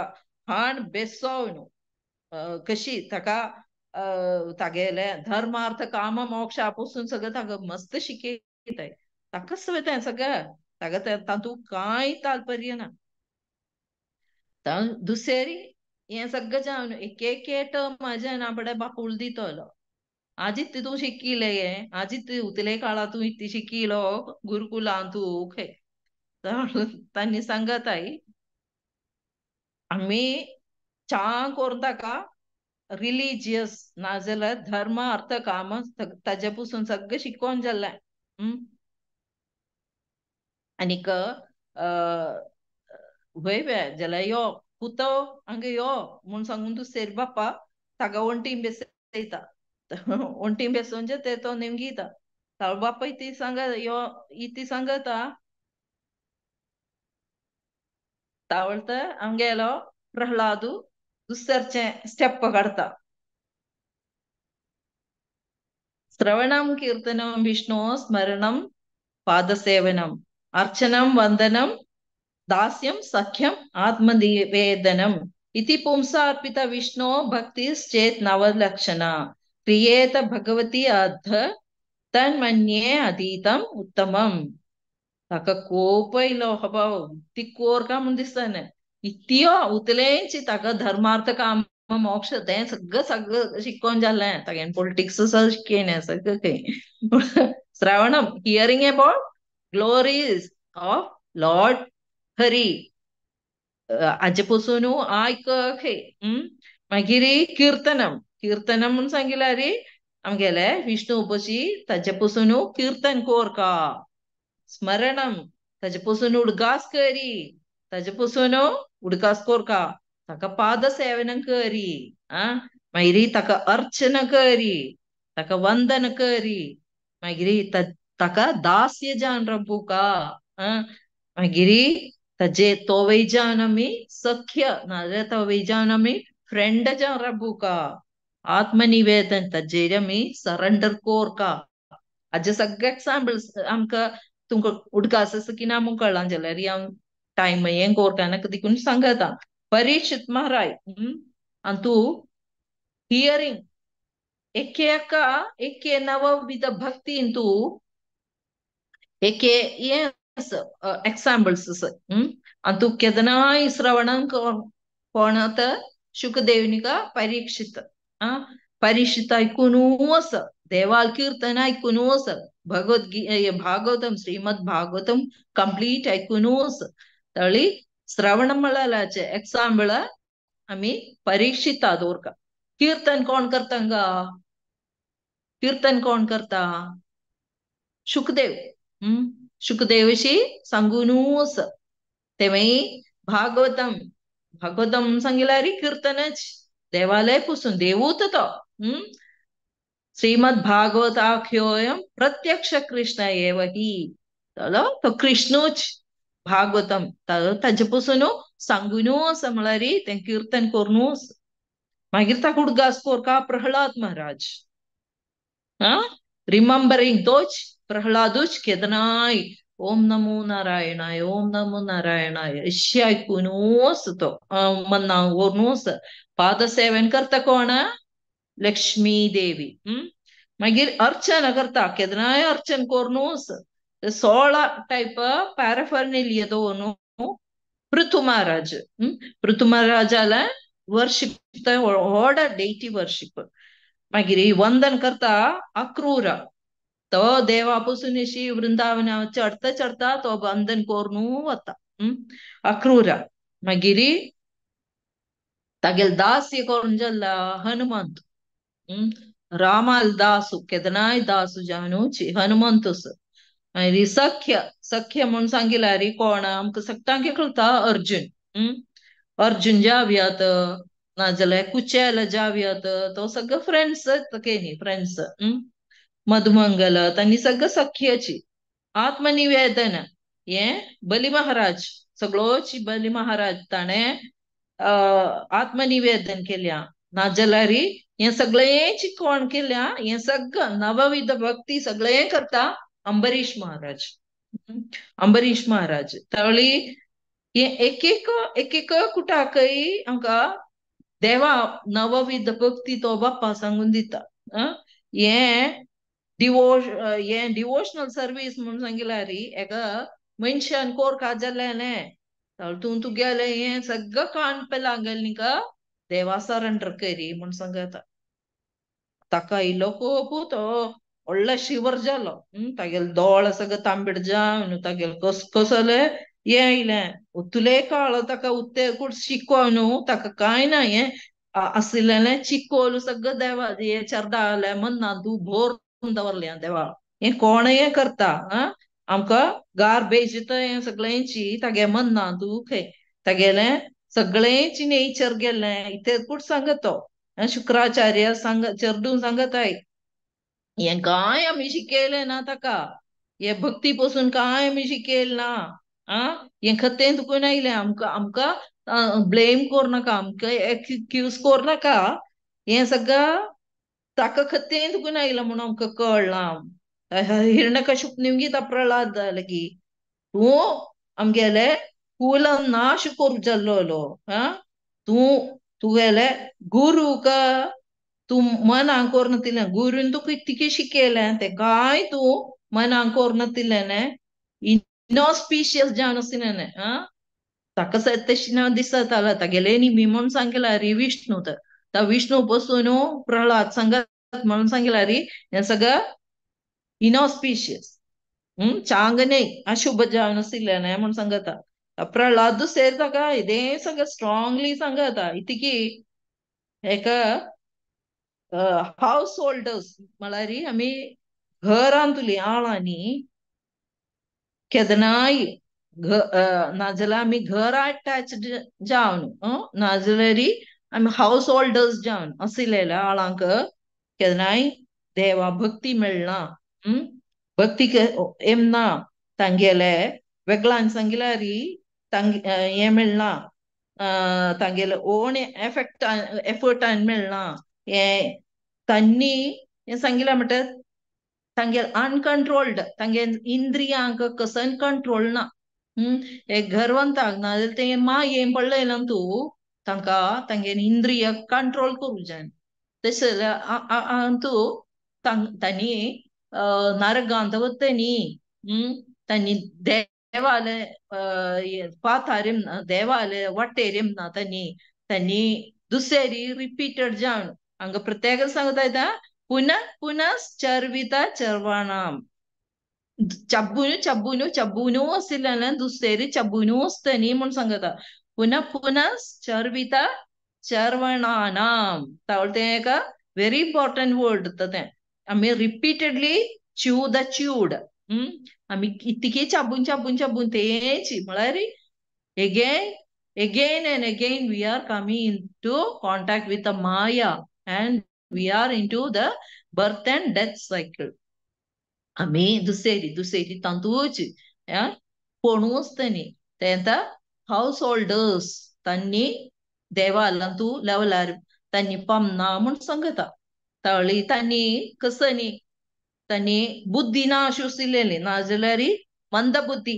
हाण बेसो न्हू कशी ताका तागेले धर्मार्थ काम मोक्षा पसून सगळं ताका मस्त शिकयताय ताका सगळें सगळं ताका तातूंत कांय तात्पर्य ना. दुसरी हें सगळें जावन एक एक टर्म जावन आपणे बापूल दितलो. आज इतली तूं शिकिले हें, आज इतली उतले काळा तूं इतली शिकिलो गुरुकुलान तूं खंय. तांणी सांगत आई आमी छान करून ताका रिलिजियस नाजाल्यार धर्म अर्थ काम ताजे पसून सगळें शिकोवन जालें. आनीक वय जाल्यार यो पुतो हांगा यो म्हूण सांगून दुसरे बाप्पा ताका वण्टीन बेसयता. वण्टीन बेसोवन ते तो नेमगीता. ताळो बाप्पा इती सांग यो इती सांगता तावळत आमगेलो प्रह्लादू दुसरचें स्टेप काडता. श्रवणम कीर्तनम विष्णु स्मरणम पादसेवनम अर्चनम वंदनम दास्यम सख्यम आत्मनिवेदनम इति पुंसार्पित विष्णु भक्तिश्चेत नवलक्षण क्रियेत भगवती अर्ध तन्मन्ये अतीतम उत्तमम. ताका कोप येयलो हबा ती कोर का म्हूण दिसताने इतयो उतलेंची ताका धर्मार्थ काम मोक्ष तें सगळं सगळं शिकोवन जालें. तागेन पॉलिटिक्स शिकयलें सगळें खंय. श्रवणम hearing about glories of Lord Hari हाजे पसून आयक खंय. मागीर कीर्तनम कीर्तनम म्हूण सांगिल्यार आमगेले विष्णु उपशी ताजे पसून कीर्तन कोरका. स्मरणम ताजे पसून उडगास करी ताजे पसून उडगास कोरका. ताका पादसेवనం करी मागीर ताका अर्चना करी ताका वंदन करी मागीर ताका दास्य जान रबुका मागीर ताजे तो वैजान आमी सख्य नाजाल्यार तो वैजान आमी फ्रेंड जावन रबुका. आत्मनिवेदन ताजेर आमी सरेंडर कोरका. हाजे सगळे एग्जाम्पल्स आमकां तुमकां उडगास आसा की ना म्हूण कळना जाल्यार हांव टायम हें कोरका नाका देखून सांगता. परीक्षित महाराज आनी तूं हियरींग एकेका एके नवविध भक्तीन तूं एके हें एग्जाम्पल्स. आनी तूं केदनाय श्रवणांक कोण आतां शुकदेवनिका परीक्षित परीक्षित आयकून आसा देवाल कीर्तन आयकून आसा भगवद्गी भागवतम श्रीमद भागवतम कंप्लीट आयकून आसा. तळी श्रवण म्हळ्याचे एग्जाम्पल आमी परीक्षिता दवरका. कीर्तन कोण करता गा? कीर्तन कोण करता? शुकदेव. शुकदेवशी सांगूनूच ते मागीर भागवतम भागवतम सांगिल्यार कीर्तनच देवालय पुसून देवूत तो. श्रीमद भागवताख्योयम प्रत्यक्ष कृष्ण एव ही तो कृष्णूच भागवतम ताजे पसून सांगूनूच म्हळ्यार तें कीर्तन करूनूच. मागीर ताका उडगास कोरका प्रह्लाद महाराज रिमेंबरिंग तोच प्रह्लादूच केदनाय ओम नमो नारायणाय ओम नमो नारायणाय अशें आयकूनूच तो मन्ना व्हरुनूच पादसेवन करता कोण? लक्ष्मी देवी. मागीर अर्चना करता केदनाय अर्चन करूनूच 16 टायप पॅराफर्नेलिया दवरून पृथु महाराज. पृथु महाराजाला वर्शिप व्हड डेटी वर्शिप. मागीर वंदन करता अक्रूर तो देवा पसून अशी वृंदावना चडता चडता तो वंदन करून वता अक्रूर. मागीर तागेल दास्य करून जाल्ला हनुमंत. रामाल दासू केदनाय दासू जावन हनुमंतूस. मागीर सख्य सख्य म्हूण सांगिल्यार कोण आमकां सगळ्यांक कळटा अर्जुन. अर्जुन जावयात नाजाल्यार कुचेल जावयात तो सगळो फ्रेंड्स न्ही फ्रेंड्स. मधुमंगल तांणी सगळं सख्याची. आत्मनिवेदन हें बली महाराज सगळोच बली महाराज ताणें आत्मनिवेदन केल्या. नाजाल्यार हें सगळें कोण केल्या हें सगळं नवविध भक्ती सगळें करता अंबरीश महाराज. अंबरीश महाराज तळी हे एक एक एक एक कुटाकय आमकां देवा नवविध भक्ती तो बाप्पा सांगून दिता. हें हें डिवोशनल सर्वीस म्हूण सांगिल्यार एका मनशान कोरका जालें न्ही तूं तुगेलें हें सगळें कान पेलां गेलें न्ही का देवा सरेंडर करी म्हूण सांगता. ताका इल्लो कोप तो व्हडलो शिवर जालो. तागेले दोळे सगळे तांबेट जावन तागेले कसकसले हें आयलें उतले काळ ताका उत्ते कूड शिकोव न्हू ताका कांय ना हें आशिल्लें चिकोल सगळें देवा हे चरडालें मन्ना तूं भरून दवरलें देवा हें कोण हें करता आं आमकां गार्बेज हें सगळ्यांची तागे मन्ना तूं खंय तागेलें सगळ्यांची नेचर गेल्लें इतलें कूड सांगत तो शुक्राचार्य सांग चेरडून सांगताय हें कांय आमी शिकयलें ना ताका हे भक्ती पसून कांय आमी शिकयलें ना आं हें खतें तुकून आयलें आमकां आमकां ब्लेम करूं नाका आमकां एक्क्यूज करूं नाका हें सगळं ताका खतें तुकून आयलां म्हणून आमकां कळ्ळां. हिरण्यकश्यप निमगीता प्रल्हाद की तूं आमगेले कुल नाश करूं जाल्लो आं तूं तुगेले गुरूक तूं मनाक करून दिलें गुरून तुका इतकें शिकयलें तें कांय तूं मनाक करून दिलें इनऑस्पिशियस जावन आशिल्लें आं ताका तशें दिसतालें तागेले निमी म्हणून सांगला रे विष्णू तर विष्णू पसून प्रल्हाद सांगत म्हणून सांगला रे हें सगळं इनऑस्पिशियस चांग न्हय अशुभ जावन आशिल्लें म्हणून सांगता. प्रल्हाद दुसरे ताका हें सगळं स्ट्रॉंगली सांगता इतकी एका हावस होल्डर्स म्हळ्यार आमी घरांतली आळांनी केदनाय नाजाल्यार आमी घरा अटॅच्ड जावन नाजाल्यार आमी हावस होल्डर्स जावन आशिल्ल्या आळांक केन्नाय देवा भक्ती मेळना भक्ती येमना तांगेले वेगळ्यान सांगल्यार हें मेळना तांगेले ओन एफेक्ट एफर्टान मेळना हें तांणी हें सांगिलां म्हणटा तांगेले अनकंट्रोल्ड तांगे इंद्रियांक कसन कंट्रोल ना. हे घरवंताक नाजाल्यार तें मायेन पडलें ना तूं तांकां तांगे इंद्रिय कंट्रोल करूं जाय तशें जाल्यार तूं तांणी नरकांत वता न्ही तांणी देवाले पाथार देवाले वाटेर येमना तांणी तांणी दुसरी रिपीटेड जावन हांगा प्रत्येक सांगता येता पुनः पुनः चर्विता चर्वाणाम चब्बुनू चब्बुनू चब्बुनू आशिल्ल्यान दुसरी चब्बुनू आसता न्ही म्हूण सांगता. पुनः पुनः चर्विता चर्वणानाम तावळ तें एक व्हेरी इम्पॉर्टंट वर्ड तें आमी रिपीटेडली च्यू the च्यूड आमी इतके चाबून चाबून चाबून तेंच म्हळ्यार again again and again we are coming into contact with the maya and we are into the birth and death cycle. आमी दुसरी दुसरी तांतूच कोणूच न्ही ते आतां हावस होल्डर्स तांणी देवालांतू लेवलार तांणी पामना म्हूण सांगता. तळी तांणी कसं न्ही तांणी बुद्धी ना अशी आशिल्ली नाजाल्यार मंद बुद्धी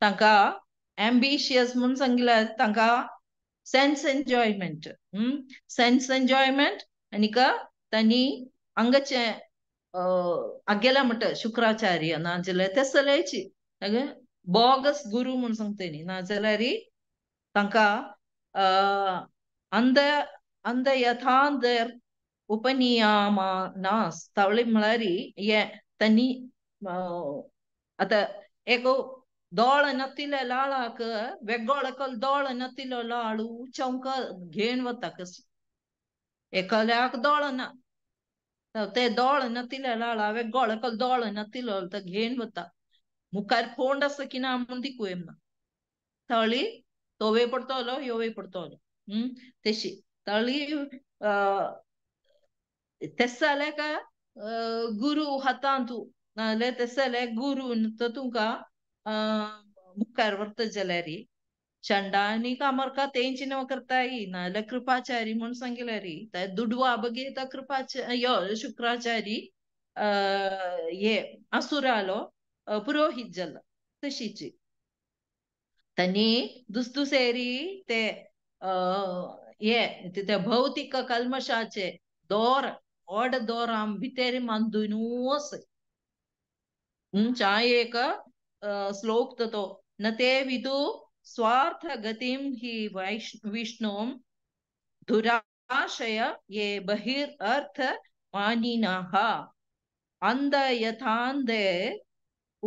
तांकां एम्बिशियस म्हूण सांगल्यार तांकां सेन्स एन्जॉयमेंट सेन्स एन्जॉयमेंट आनीक तांणी हांगाचें आगेला म्हणटा शुक्राचार्य नाजाल्यार ते सल्याची बोगस गुरू म्हूण सांगता न्ही नाजाल्यार तांकां अंध अंध यथांधर उपनियमानास तावळी म्हळ्यार हे तांणी आतां एक दोळ नतिल्ल्या लाळाक वेगळो दोळ नतिल्लो लाळू चौंक घेवन वता कशी एकल्याक दोळ ना ते दोळ नतिल्ल्या लाळा वेगळो एकलो दोळ नतिल्लो तो घेवन वता मुखार फोंड आसा की ना म्हूण दिकू येना तळी तोवे पडटलो योवे पडटलो तशी तळी तेस जाल्यार का गुरू हातांतू नाजाल्यार तेस जाल्यार गुरून तो तुमकां मुखार व्हरता जाल्यार चंडानी कामरका तेंची नव करताय नाजाल्यार कृपाचारी म्हूण सांगिल्यार ते दुडवा बगेता कृपाचारी यो शुक्राचारी हे असुरालो पुरोहीत जाला तशीची तांणी दुसदुसेरी ते हे ते भौतिक कल्मशाचे दोर व्हड दोर आम भितर मांदूनच चाय एक श्लोक तो न ते विदु स्वार्थ गतिम हि विष्णु ದುರಾಶಯ ಯೇ ಬಹಿರ್ ಅರ್ಥ ಮಾನಿನಃ ಅಂಧ ಯಥಾಂಧೆ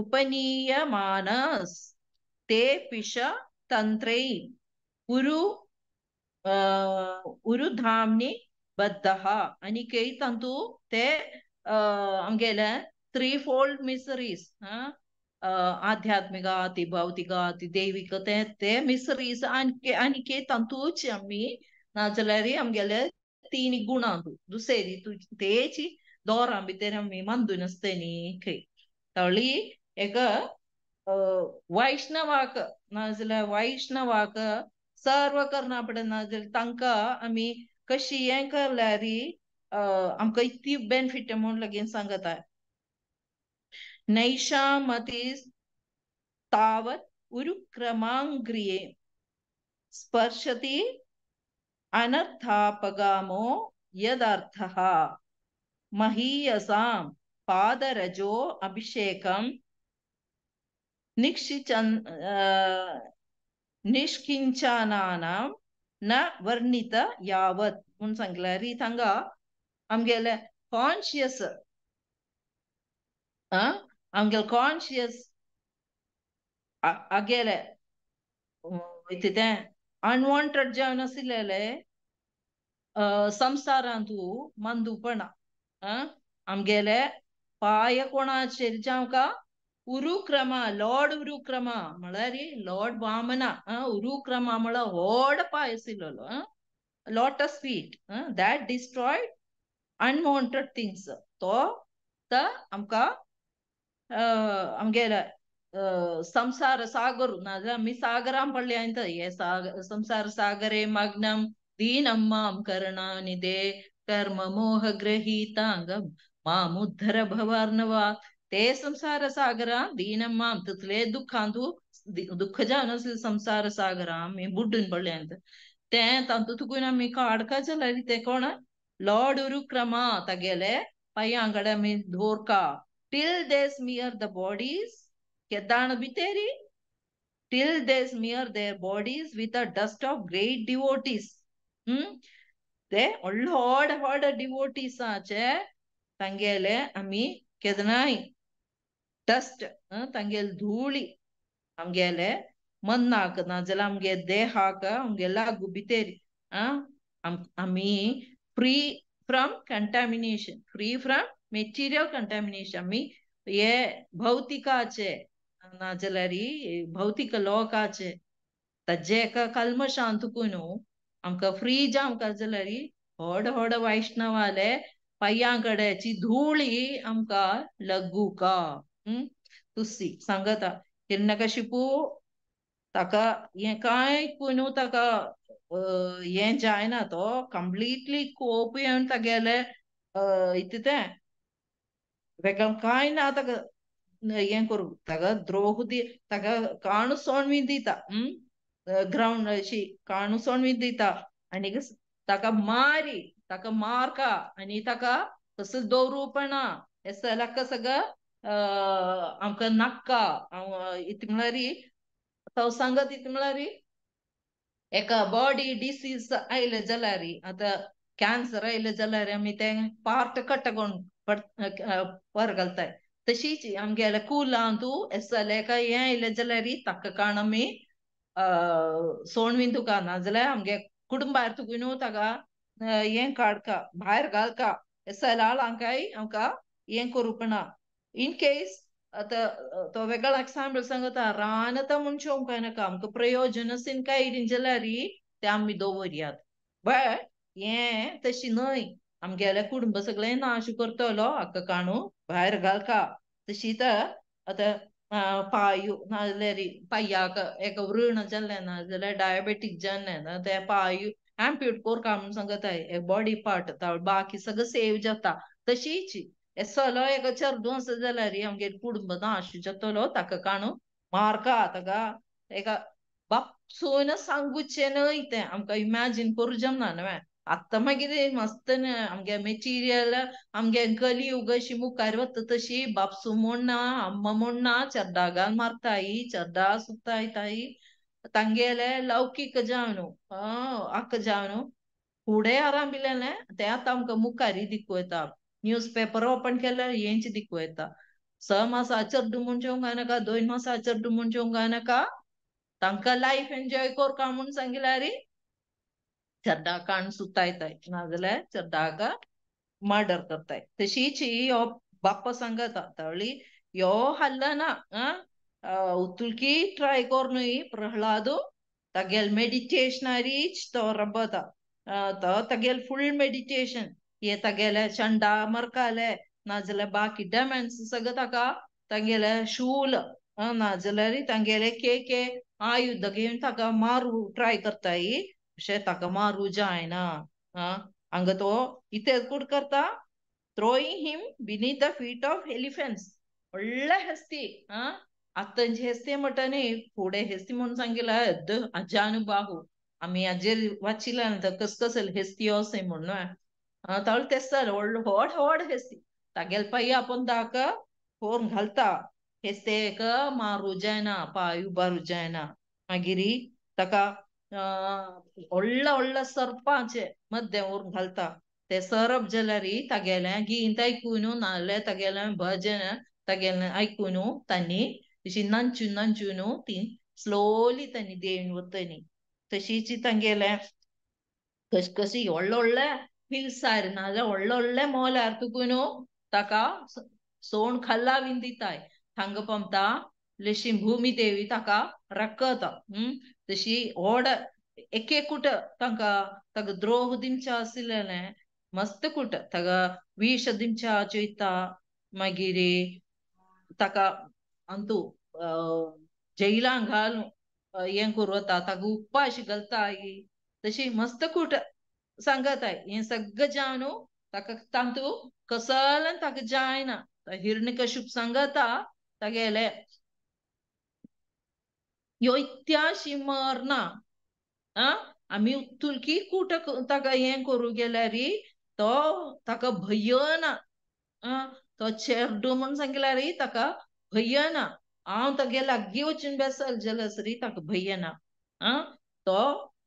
ಉಪನೀಯಮಾನಸ್ ತೇ ಪಿಶ ತಂತ್ರೈ ಉರು ಉರುಧಾಮ್ನಿ ಬದ್ಧಃ. ಅನಿಕೈ ತಂತು ते आमगेले थ्री फोल्ड मिसरीज आध्यात्मिक अति भौतिक अति दैविक ते ते मिसरीज आनिके तांतूच आमी नाजाल्यार आमगेले तीन गुणांतू दुसरी तेची दोरां भितर आमी मंदून आसता न्ही खंय तळी एक वैष्णवाक नाजाल्यार वैष्णवाक सर्व करना पडना नाजाल्यार तांकां आमी कशी हें करल्यार आमकां इतली बेनिफीट म्हूण लगीन सांगता. नैषामति तावत् उरुक्रमांग्रिये स्पर्शति अनर्थापगामो यदर्थः महीयसां पादरजो अभिषेकं निष्किंचनानां न वर्णित यावत् म्हूण सांगल्यार थांगा आमगेले कॉन्शियस आमगेले कॉन्शियस आगेले तें अनवॉन्टेड जावन आशिल्लें संसारांतू मंदूपणा आमगेले पांय कोणाचेर जावं उरुक्रमा लॉर्ड उरुक्रमा म्हळ्यार लॉर्ड वामना उरुक्रमा म्हळ्यार व्हड पांय आशिल्लो lotus feet that destroyed unwanted things तो आमकां आमगेले संसार सागर नाजाल्यार आमी सागरान पडले हे संसार सागरे मग्नम दीनम माम करुणानिधे कर्म मोह गृहीतांगम मामुद्धर भवार्णवा. ते संसार सागरान दीनम माम तितले दुख्खांतू दुख्ख जावन आसले संसार सागरान आमी बुड्डून पडले तें तातूंत तुकून आमी काडका जाल्यार तें कोण लॉर्ड उरुक्रमा तागेले पांयां कडेन आमी दवरका till they smear the bodies केदाण भितरी till they smear their bodies with the dust of great devotees. ते व्हडले व्हड व्हड डिवोटीसाचे तांगेले आमी केदनाय डस्ट तांगेले धुळी आमगेले मनाक नाजाल्यार आमगे देहाक आमगे लागू भितरी आमी free from contamination, free from material contamination. आमी हे भौतिकाचे नाजाल्यार भौतिक लोकाचे ताजे एका कल्मशांतकून आमकां फ्री जावंक जाल्यार व्हड व्हड वैष्णवाले पांयां कडेची धुळी आमकां लगुका. तुसी सांगता हिरण्यकशिपू ताका हें कांय कोणू ताका हें जायना तो कंप्लिटली कोप येवन तागेले इतलें वेगळें कांय ना ताका हें करूं ताका द्रोह दी ताका काणूसोण बी दिता ग्रावंड अशी काणूसोण बी दिता आनी ताका मारी ताका मारका आनी ताका तसोच दवरूपणा हें सगळें सगळें आमकां नाका इतलें म्हळ्यार तो सांगत इतलें म्हळ्यार एका बॉडी डिसीज आयले जाल्यार आतां कॅन्सर आयले जाल्यार आमी तें पार्ट कट करून वर घालताय तशीच आमगेले कुलांतू एसले काय हें आयलें जाल्यार ताका काण आमी सोण बीन तुका नाजाल्यार आमगे कुटुंबार तुका न्हू ताका हें काडका भायर घालका एसलांकाय आमकां हें करूंक ना. इन केस आतां तो वेगळो एग्जाम्पल सांगता रान आतां म्हूण काय नाका आमकां प्रयोजन आसीन काय जाल्यार तें आमी दवरयात बट हें तशी न्हय आमगेलें कुटुंब सगळें नाश करतलो हाका काणू भायर घालका. तशी तर आतां पांय नाजाल्यार पांयाक एका व्रण जाल्लें ना जाल्यार डायबेटीक जाल्लें ना तें पांय एम्प्यूट कोरका म्हूण सांगताय बॉडी पार्ट बाकी सगळें सेव जाता. तशीच सलो एका चेडूं आसा जाल्यार आमगेर कुटुंब नाश जातलो ताका काणू मारका ताका एका बापसून सांगुचें न्हय तें आमकां इमॅजीन करूं जमना न्हय. आतां मागीर मस्त आमगे मेटिरियल आमगे कलियुग अशी मुखार वता तशी बापसू म्हूण ना अम्मा म्हूण ना चेड्डा मारताय चेड्डा सुताय ताई तांगेले लौकीक जावन आक जावन फुडें आरांभिलेलें तें आतां आमकां मुखारी दिकू येता. न्यूज पेपर ओपन केल्यार हेंच दिकू येता. 6 मासा चेडूं म्हूण जेवंक नाका, 2 मासा चेडूं म्हूण जेवंक नाका, तांकां लायफ एन्जॉय करका म्हूण सांगिल्यार चेड्डाक काण सुतायताय, नाजाल्यार चेड्डाक मर्डर करताय. तशीच ह्यो बाप्पा सांगता तळी ह्यो हल्ला ना उतुलकी ट्राय कोरनूय प्रहलाद तागेल मेडिटेशनारीच तो रबता, तो तागेल फुल मेडिटेशन हे तागेले चंडा मरकाले नाजाल्यार बाकी डेमन्स सगळं ताका तांगेले शूल नाजाल्यार तांगेले के के आयुध घेवन ताका मारू ट्राय करताय, अशें ताका मारू जायना. हांगा तो इतले कूड करता, throwing him beneath the feet of elephants. व्हडले हस्ती, आतांची हस्ती म्हणटा न्ही, फुडें हस्ती म्हणून सांगिला अजानुबाहू, आमी हाजेर वाचिला न्ही कस कसल हस्ती अशें म्हणून तावळ तेस व्हडलो व्हड व्हड हस्ती तागेल पांय आपूण ताका फोर घालता, हस्तेक मारू जायना, पांय उबारू जायना. मागीर ताका व्हडल्या व्हडल्या सर्पाचे मद्दें व्हरून घालता, ते सरप जाल्यार तागेलें गीत आयकून नाजाल्यार तागेलें भजन तागेलें आयकून तांणी अशी नाचून नाचून ती स्लोली तांणी देवन वतनी. तशीच तांगेलें कशी कशी व्हडले व्हडले हिल्सार नाजाल्यार व्हडले व्हडले मोलार तुकून ताका सोण खाल्ला बीन दिताय. थांगा पमता लेशी भूमी देवी ताका रखता. तशी व्हड एक एकूट तांकां ताका द्रोह दिवचें आशिल्लें मस्त कूट ताका विष दिवच्या चोयता, मागीर ताका अंतू जैलां घालून हें करूं वता, ताका उपाश घालता, तशी मस्त कूट सांगताय. हें सगळें जावन ताका तांतू कसलें ताका जायना. हिरण्यकश्यप सांगता तागेले ह्यो इत्याशी मरना, आमी उत्तुलकी कूट ताका हें करूं गेल्यार तो ताका भंय ना, तो चेडू म्हूण सांगल्यार ताका भंय ना, हांव तागे लागीं वचून बेसल जाल्यार ताका भंय ना, तो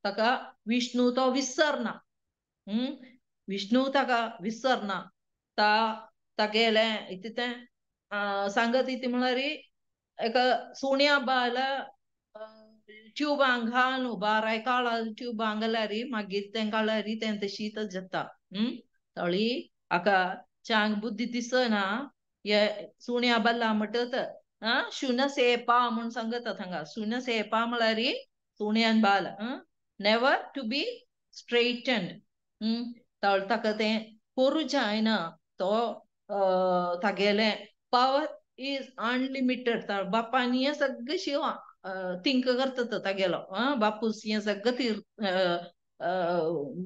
ताका विष्णू तो विसरना, विष्णू ताका विसरना. तागेलें इतलें तें सांगत ती म्हळ्यार एका सुण्या बायला ट्युबां घालून बाराय काळा ट्युबां घाल्यार मागीर तें काळ्यार तें तशीच जाता. तळी हाका चांग बुद्धी दिसना, हे सुण्या बाल्ला म्हणटत शुन सेपा म्हूण सांगता थांगा. शुन सेपा म्हळ्यार सुण्यान बाल, नेवर टू बी स्ट्रेटन्ड. तळ ताका तें करूं जायना, तो तागेलें पावर is unlimited. बापान हें सगळें शिव थिंक करता तागेलो, बापूस हें सगळें ती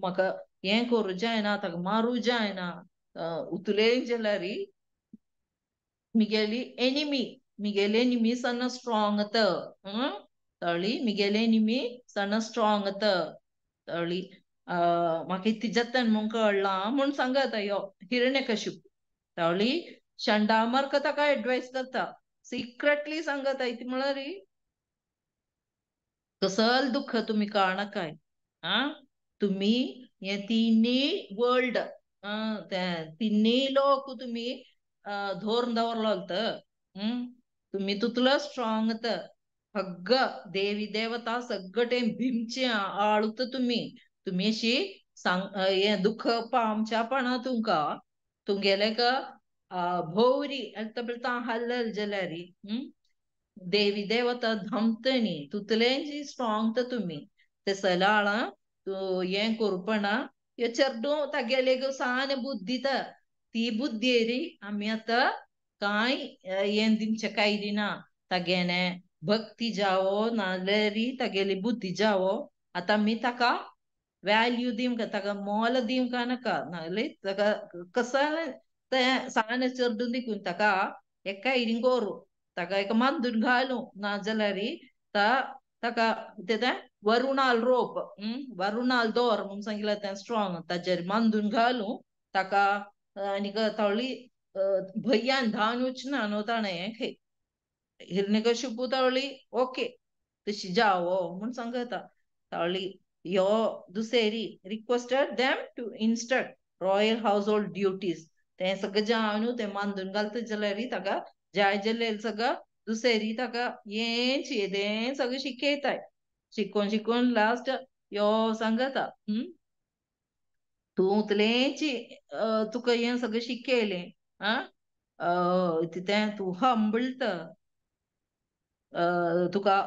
म्हाका हें करूं जायना, ताका मारूं जायना. उतले जाल्यार मिगेली एनिमी, मिगेली एनिमी सन्न स्ट्रॉंग त, तळी मिगेली एनिमी सन्न स्ट्रॉंग त, तळी म्हाका इतलें जाता म्हूण कळ्ळां म्हूण सांगता ह्यो हिरण्यकश्यप. तळी शंडामर्क ताका एडवायस करता, सिक्रेटली सांगता ती म्हळ्यार कसल दुःख तुमी काळनाकाय, तुमी हे तिन्ही वर्ल्ड तिन्ही लोक तुमी धोरण दवरलो तर तुमी तितलो स्ट्रॉंग तर सगळं देवी देवता सगळं ते भीमचे आळूत तुमी, तुमी अशी सांग हे दुःख पामच्या पणा तुमकां तुमगेले का भोवरी हल्लल जाल्यार देवी देवता धमतनी तुतलें स्ट्रॉंग तर तुमी ते सलाळा तूं हें करूपणा हे चेडूं तागेले सान बुद्धी तर ती बुद्धी आमी आतां कांय हें दिवचें कांय दिना, तागेले भक्ती जावो नाजाल्यार तागेली बुद्धी जावो. आतां आमी ताका वॅल्यू दिवंक ताका मोल दिवंक नाका, नाजाल्यार ताका कसलें तें सान चेडूं देखून ताका एका हिरींग करूं, ताका एका मांदून घालूं, नाजाल्यार ताका तें वरुणाल रोप वरुणाल दोर म्हूण सांगिल्लें तें स्ट्रॉंग ताजेर मांदून घालूं ताका आनीक थोडी भंयान धांवन वचना न्हू ताणें हें हिरण्यकश्यपू तावळी ओके तशी जावो म्हूण सांगता. तावळी यो दुसरी requested them to instruct royal household duties. तें सगळें जावन न्हू तें मांदून घालता जाल्यार ताका जाय जाल्यार सगळं दुसरी ताका हेंच येदें सगळें शिकयताय. शिकोवन शिकोवन लास्ट यो सांगता तूं उतलेंच तुका हें सगळें शिकयलें आं तें तूं हंबल्ट तुका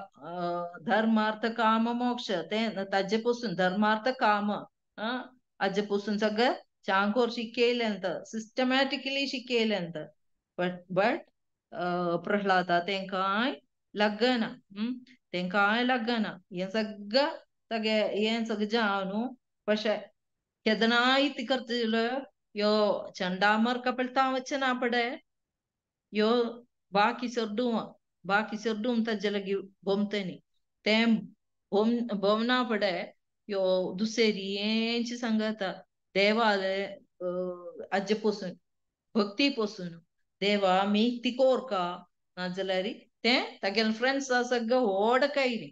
धर्मार्थ काम मोक्ष तें ताजे पसून धर्मार्थ काम हाजे पसून सगळें चांकोर शिकयलें सिस्टमॅटिकली शिकयलें. बट बट प्रह्लादा तेंकांय लागना तेंकांय लागना हें सगळें सगळें हें सगळें जावन न्हू पशे केदनाय ती करतलो यो चंडामर कपलता वचना पडे यो बाकी चेडूं बाकी चेडूं ताजे लागीं भोमतनी तें भोमना पडे यो दुसरी हेंच सांगता देवाले आजे पसून भक्ती पसून देवा मी तिकोरका नाजाल्यार तें तागेले फ्रेंड्स सगळं व्हड कायरी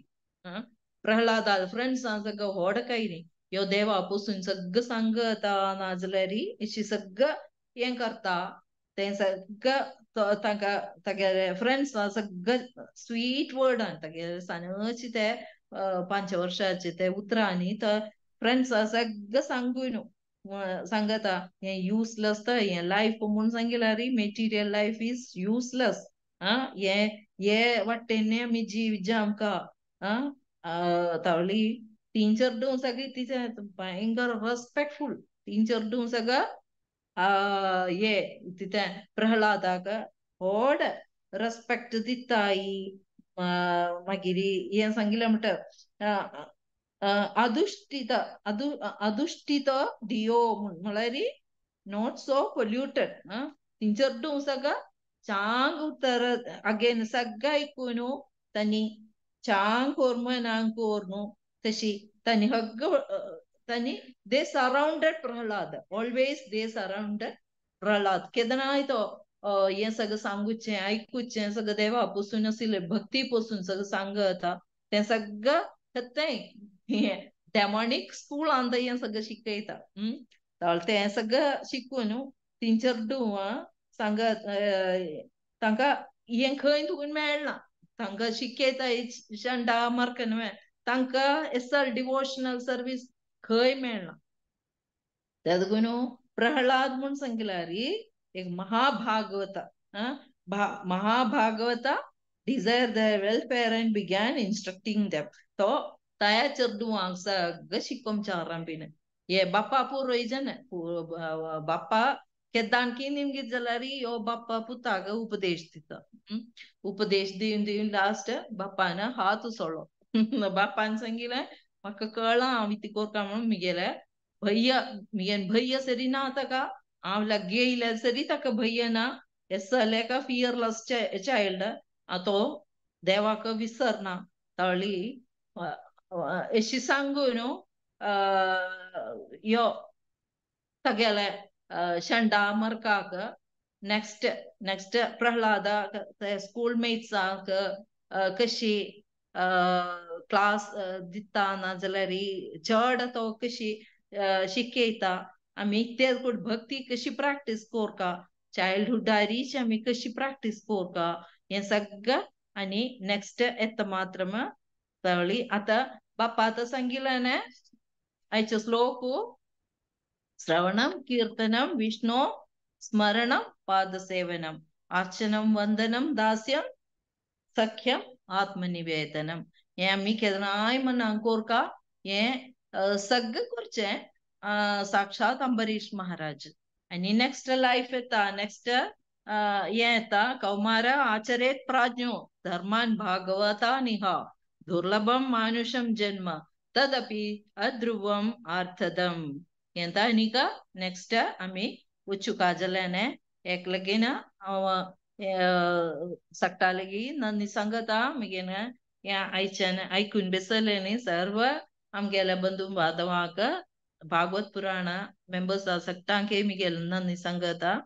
प्रह्लादा फ्रेंड्स सगळं व्हड कायरी यो देवा पसून सगळं सांगता नाजाल्यार अशी सगळं हें करता तें सगळं तांकां तागेले फ्रेंड्स सगळं स्वीट वर्डान तागेले सानचे ते 5 वर्साचे ते उतरांनी तो फ्रेंड्स सगळं सांगून सांगता हें युजलेस तर हें लायफ म्हूण सांगिल्यार मेटिरियल लायफ is useless. आं हें हे वाटेन आमी जीव आमकां आं तावली तीन चेडूं सगळीं तिचें भयंकर रेस्पेक्टफूल तीन चेडूं सगळं हे तितें प्रह्लादाक व्हड रेस्पेक्ट दिताय. मागीर हें सांगिलें म्हणटा अदुष्टित अदुष्टित दियो म्हळ्यार not so polluted. तीन चेडूं सगळं चांग उतर अगेन सगळं आयकून तांणी चांग कोर कोर तशी तांणी हग्ग तांणी they surrounded Prahlad always they surrounded Prahlad. केदनाय तो हें सगळें सांगुचें आयकुचें सगळें देवा पसून आशिल्लें भक्ती पसून सगळें सांगता तें सगळें तें हें डेमोनीक स्कुलान हें सगळें शिकयता. तें सगळें शिकून तीन चेडूं सांगत तांकां हें खंय तुका मेळना तांकां शिकयता शंडा मार्कन तांकां एसल डिवोशनल सर्वीस खंय मेळना. तेदून प्रह्लाद म्हूण सांगल्यार एक महाभागवत महाभागवत desire their welfare and began instructing them. तो तया चेडवांक सगळें शिकोवचें आरंभीन हे बाप्पा पुरोयजन बाप्पा केदान निमगीत जाल्यार यो बाप्पा पुताक उपदेश दिता. उपदेश दिवन दिवन लास्ट बाप्पान हात उसळ्ळो. बाप्पान सांगिलें म्हाका कळ्ळां हांव इतलें कोरता म्हणून मिगेले भय्य मिगेन भय्य सरी ना ताका हांव लागीं येयल्यार सरी ताका भय्य ना एसले का फियरलेस चायल्ड तो देवाक विसरना ताळी अशी सांगून यो तागेले शंडा मर्काक नेक्स्ट नेक्स्ट प्रह्लादाक स्कूल मेट्सांक कशी क्लास दिता नाजाल्यार चड तो कशी शिकयता आमी ते भक्ती कशी प्रॅक्टीस कोरका चायल्डहुडारीच आमी कशी प्रॅक्टीस कोरका हें सगळें. आनी नेक्स्ट येता मात्र तावळी आतां बाप्पा आतां सांगिलें न्ही आयचो श्लोक श्रवणम कीर्तनम विष्णु स्मरणम पादसेवनम अर्चनम वंदनम दास्यम सख्यम आत्मनिवेदनम. हें आमी केन्नाय मनाक कोरका हें सगळें करचें साक्षात अंबरीश महाराज. आनी नेक्स्ट लायफ येता नेक्स्ट हें येता कौमार आचरेत प्राज्ञो धर्मान भागवता निहा दुर्लभम मानुषम जन्म तदपि अध्रुवम अर्थदम. हें आनीक नेक्स्ट आमी उच्चुका जाल्याने एक लगीन हांव सगटा लेगी नंदी सांगता मिगेन हें आयच्यान आयकून बेसलें न्ही सर्व आमगेल्या बंधू बांधवांक भागवत पुराण मेंबर्स सगटांक मिगेल नंदी सांगता.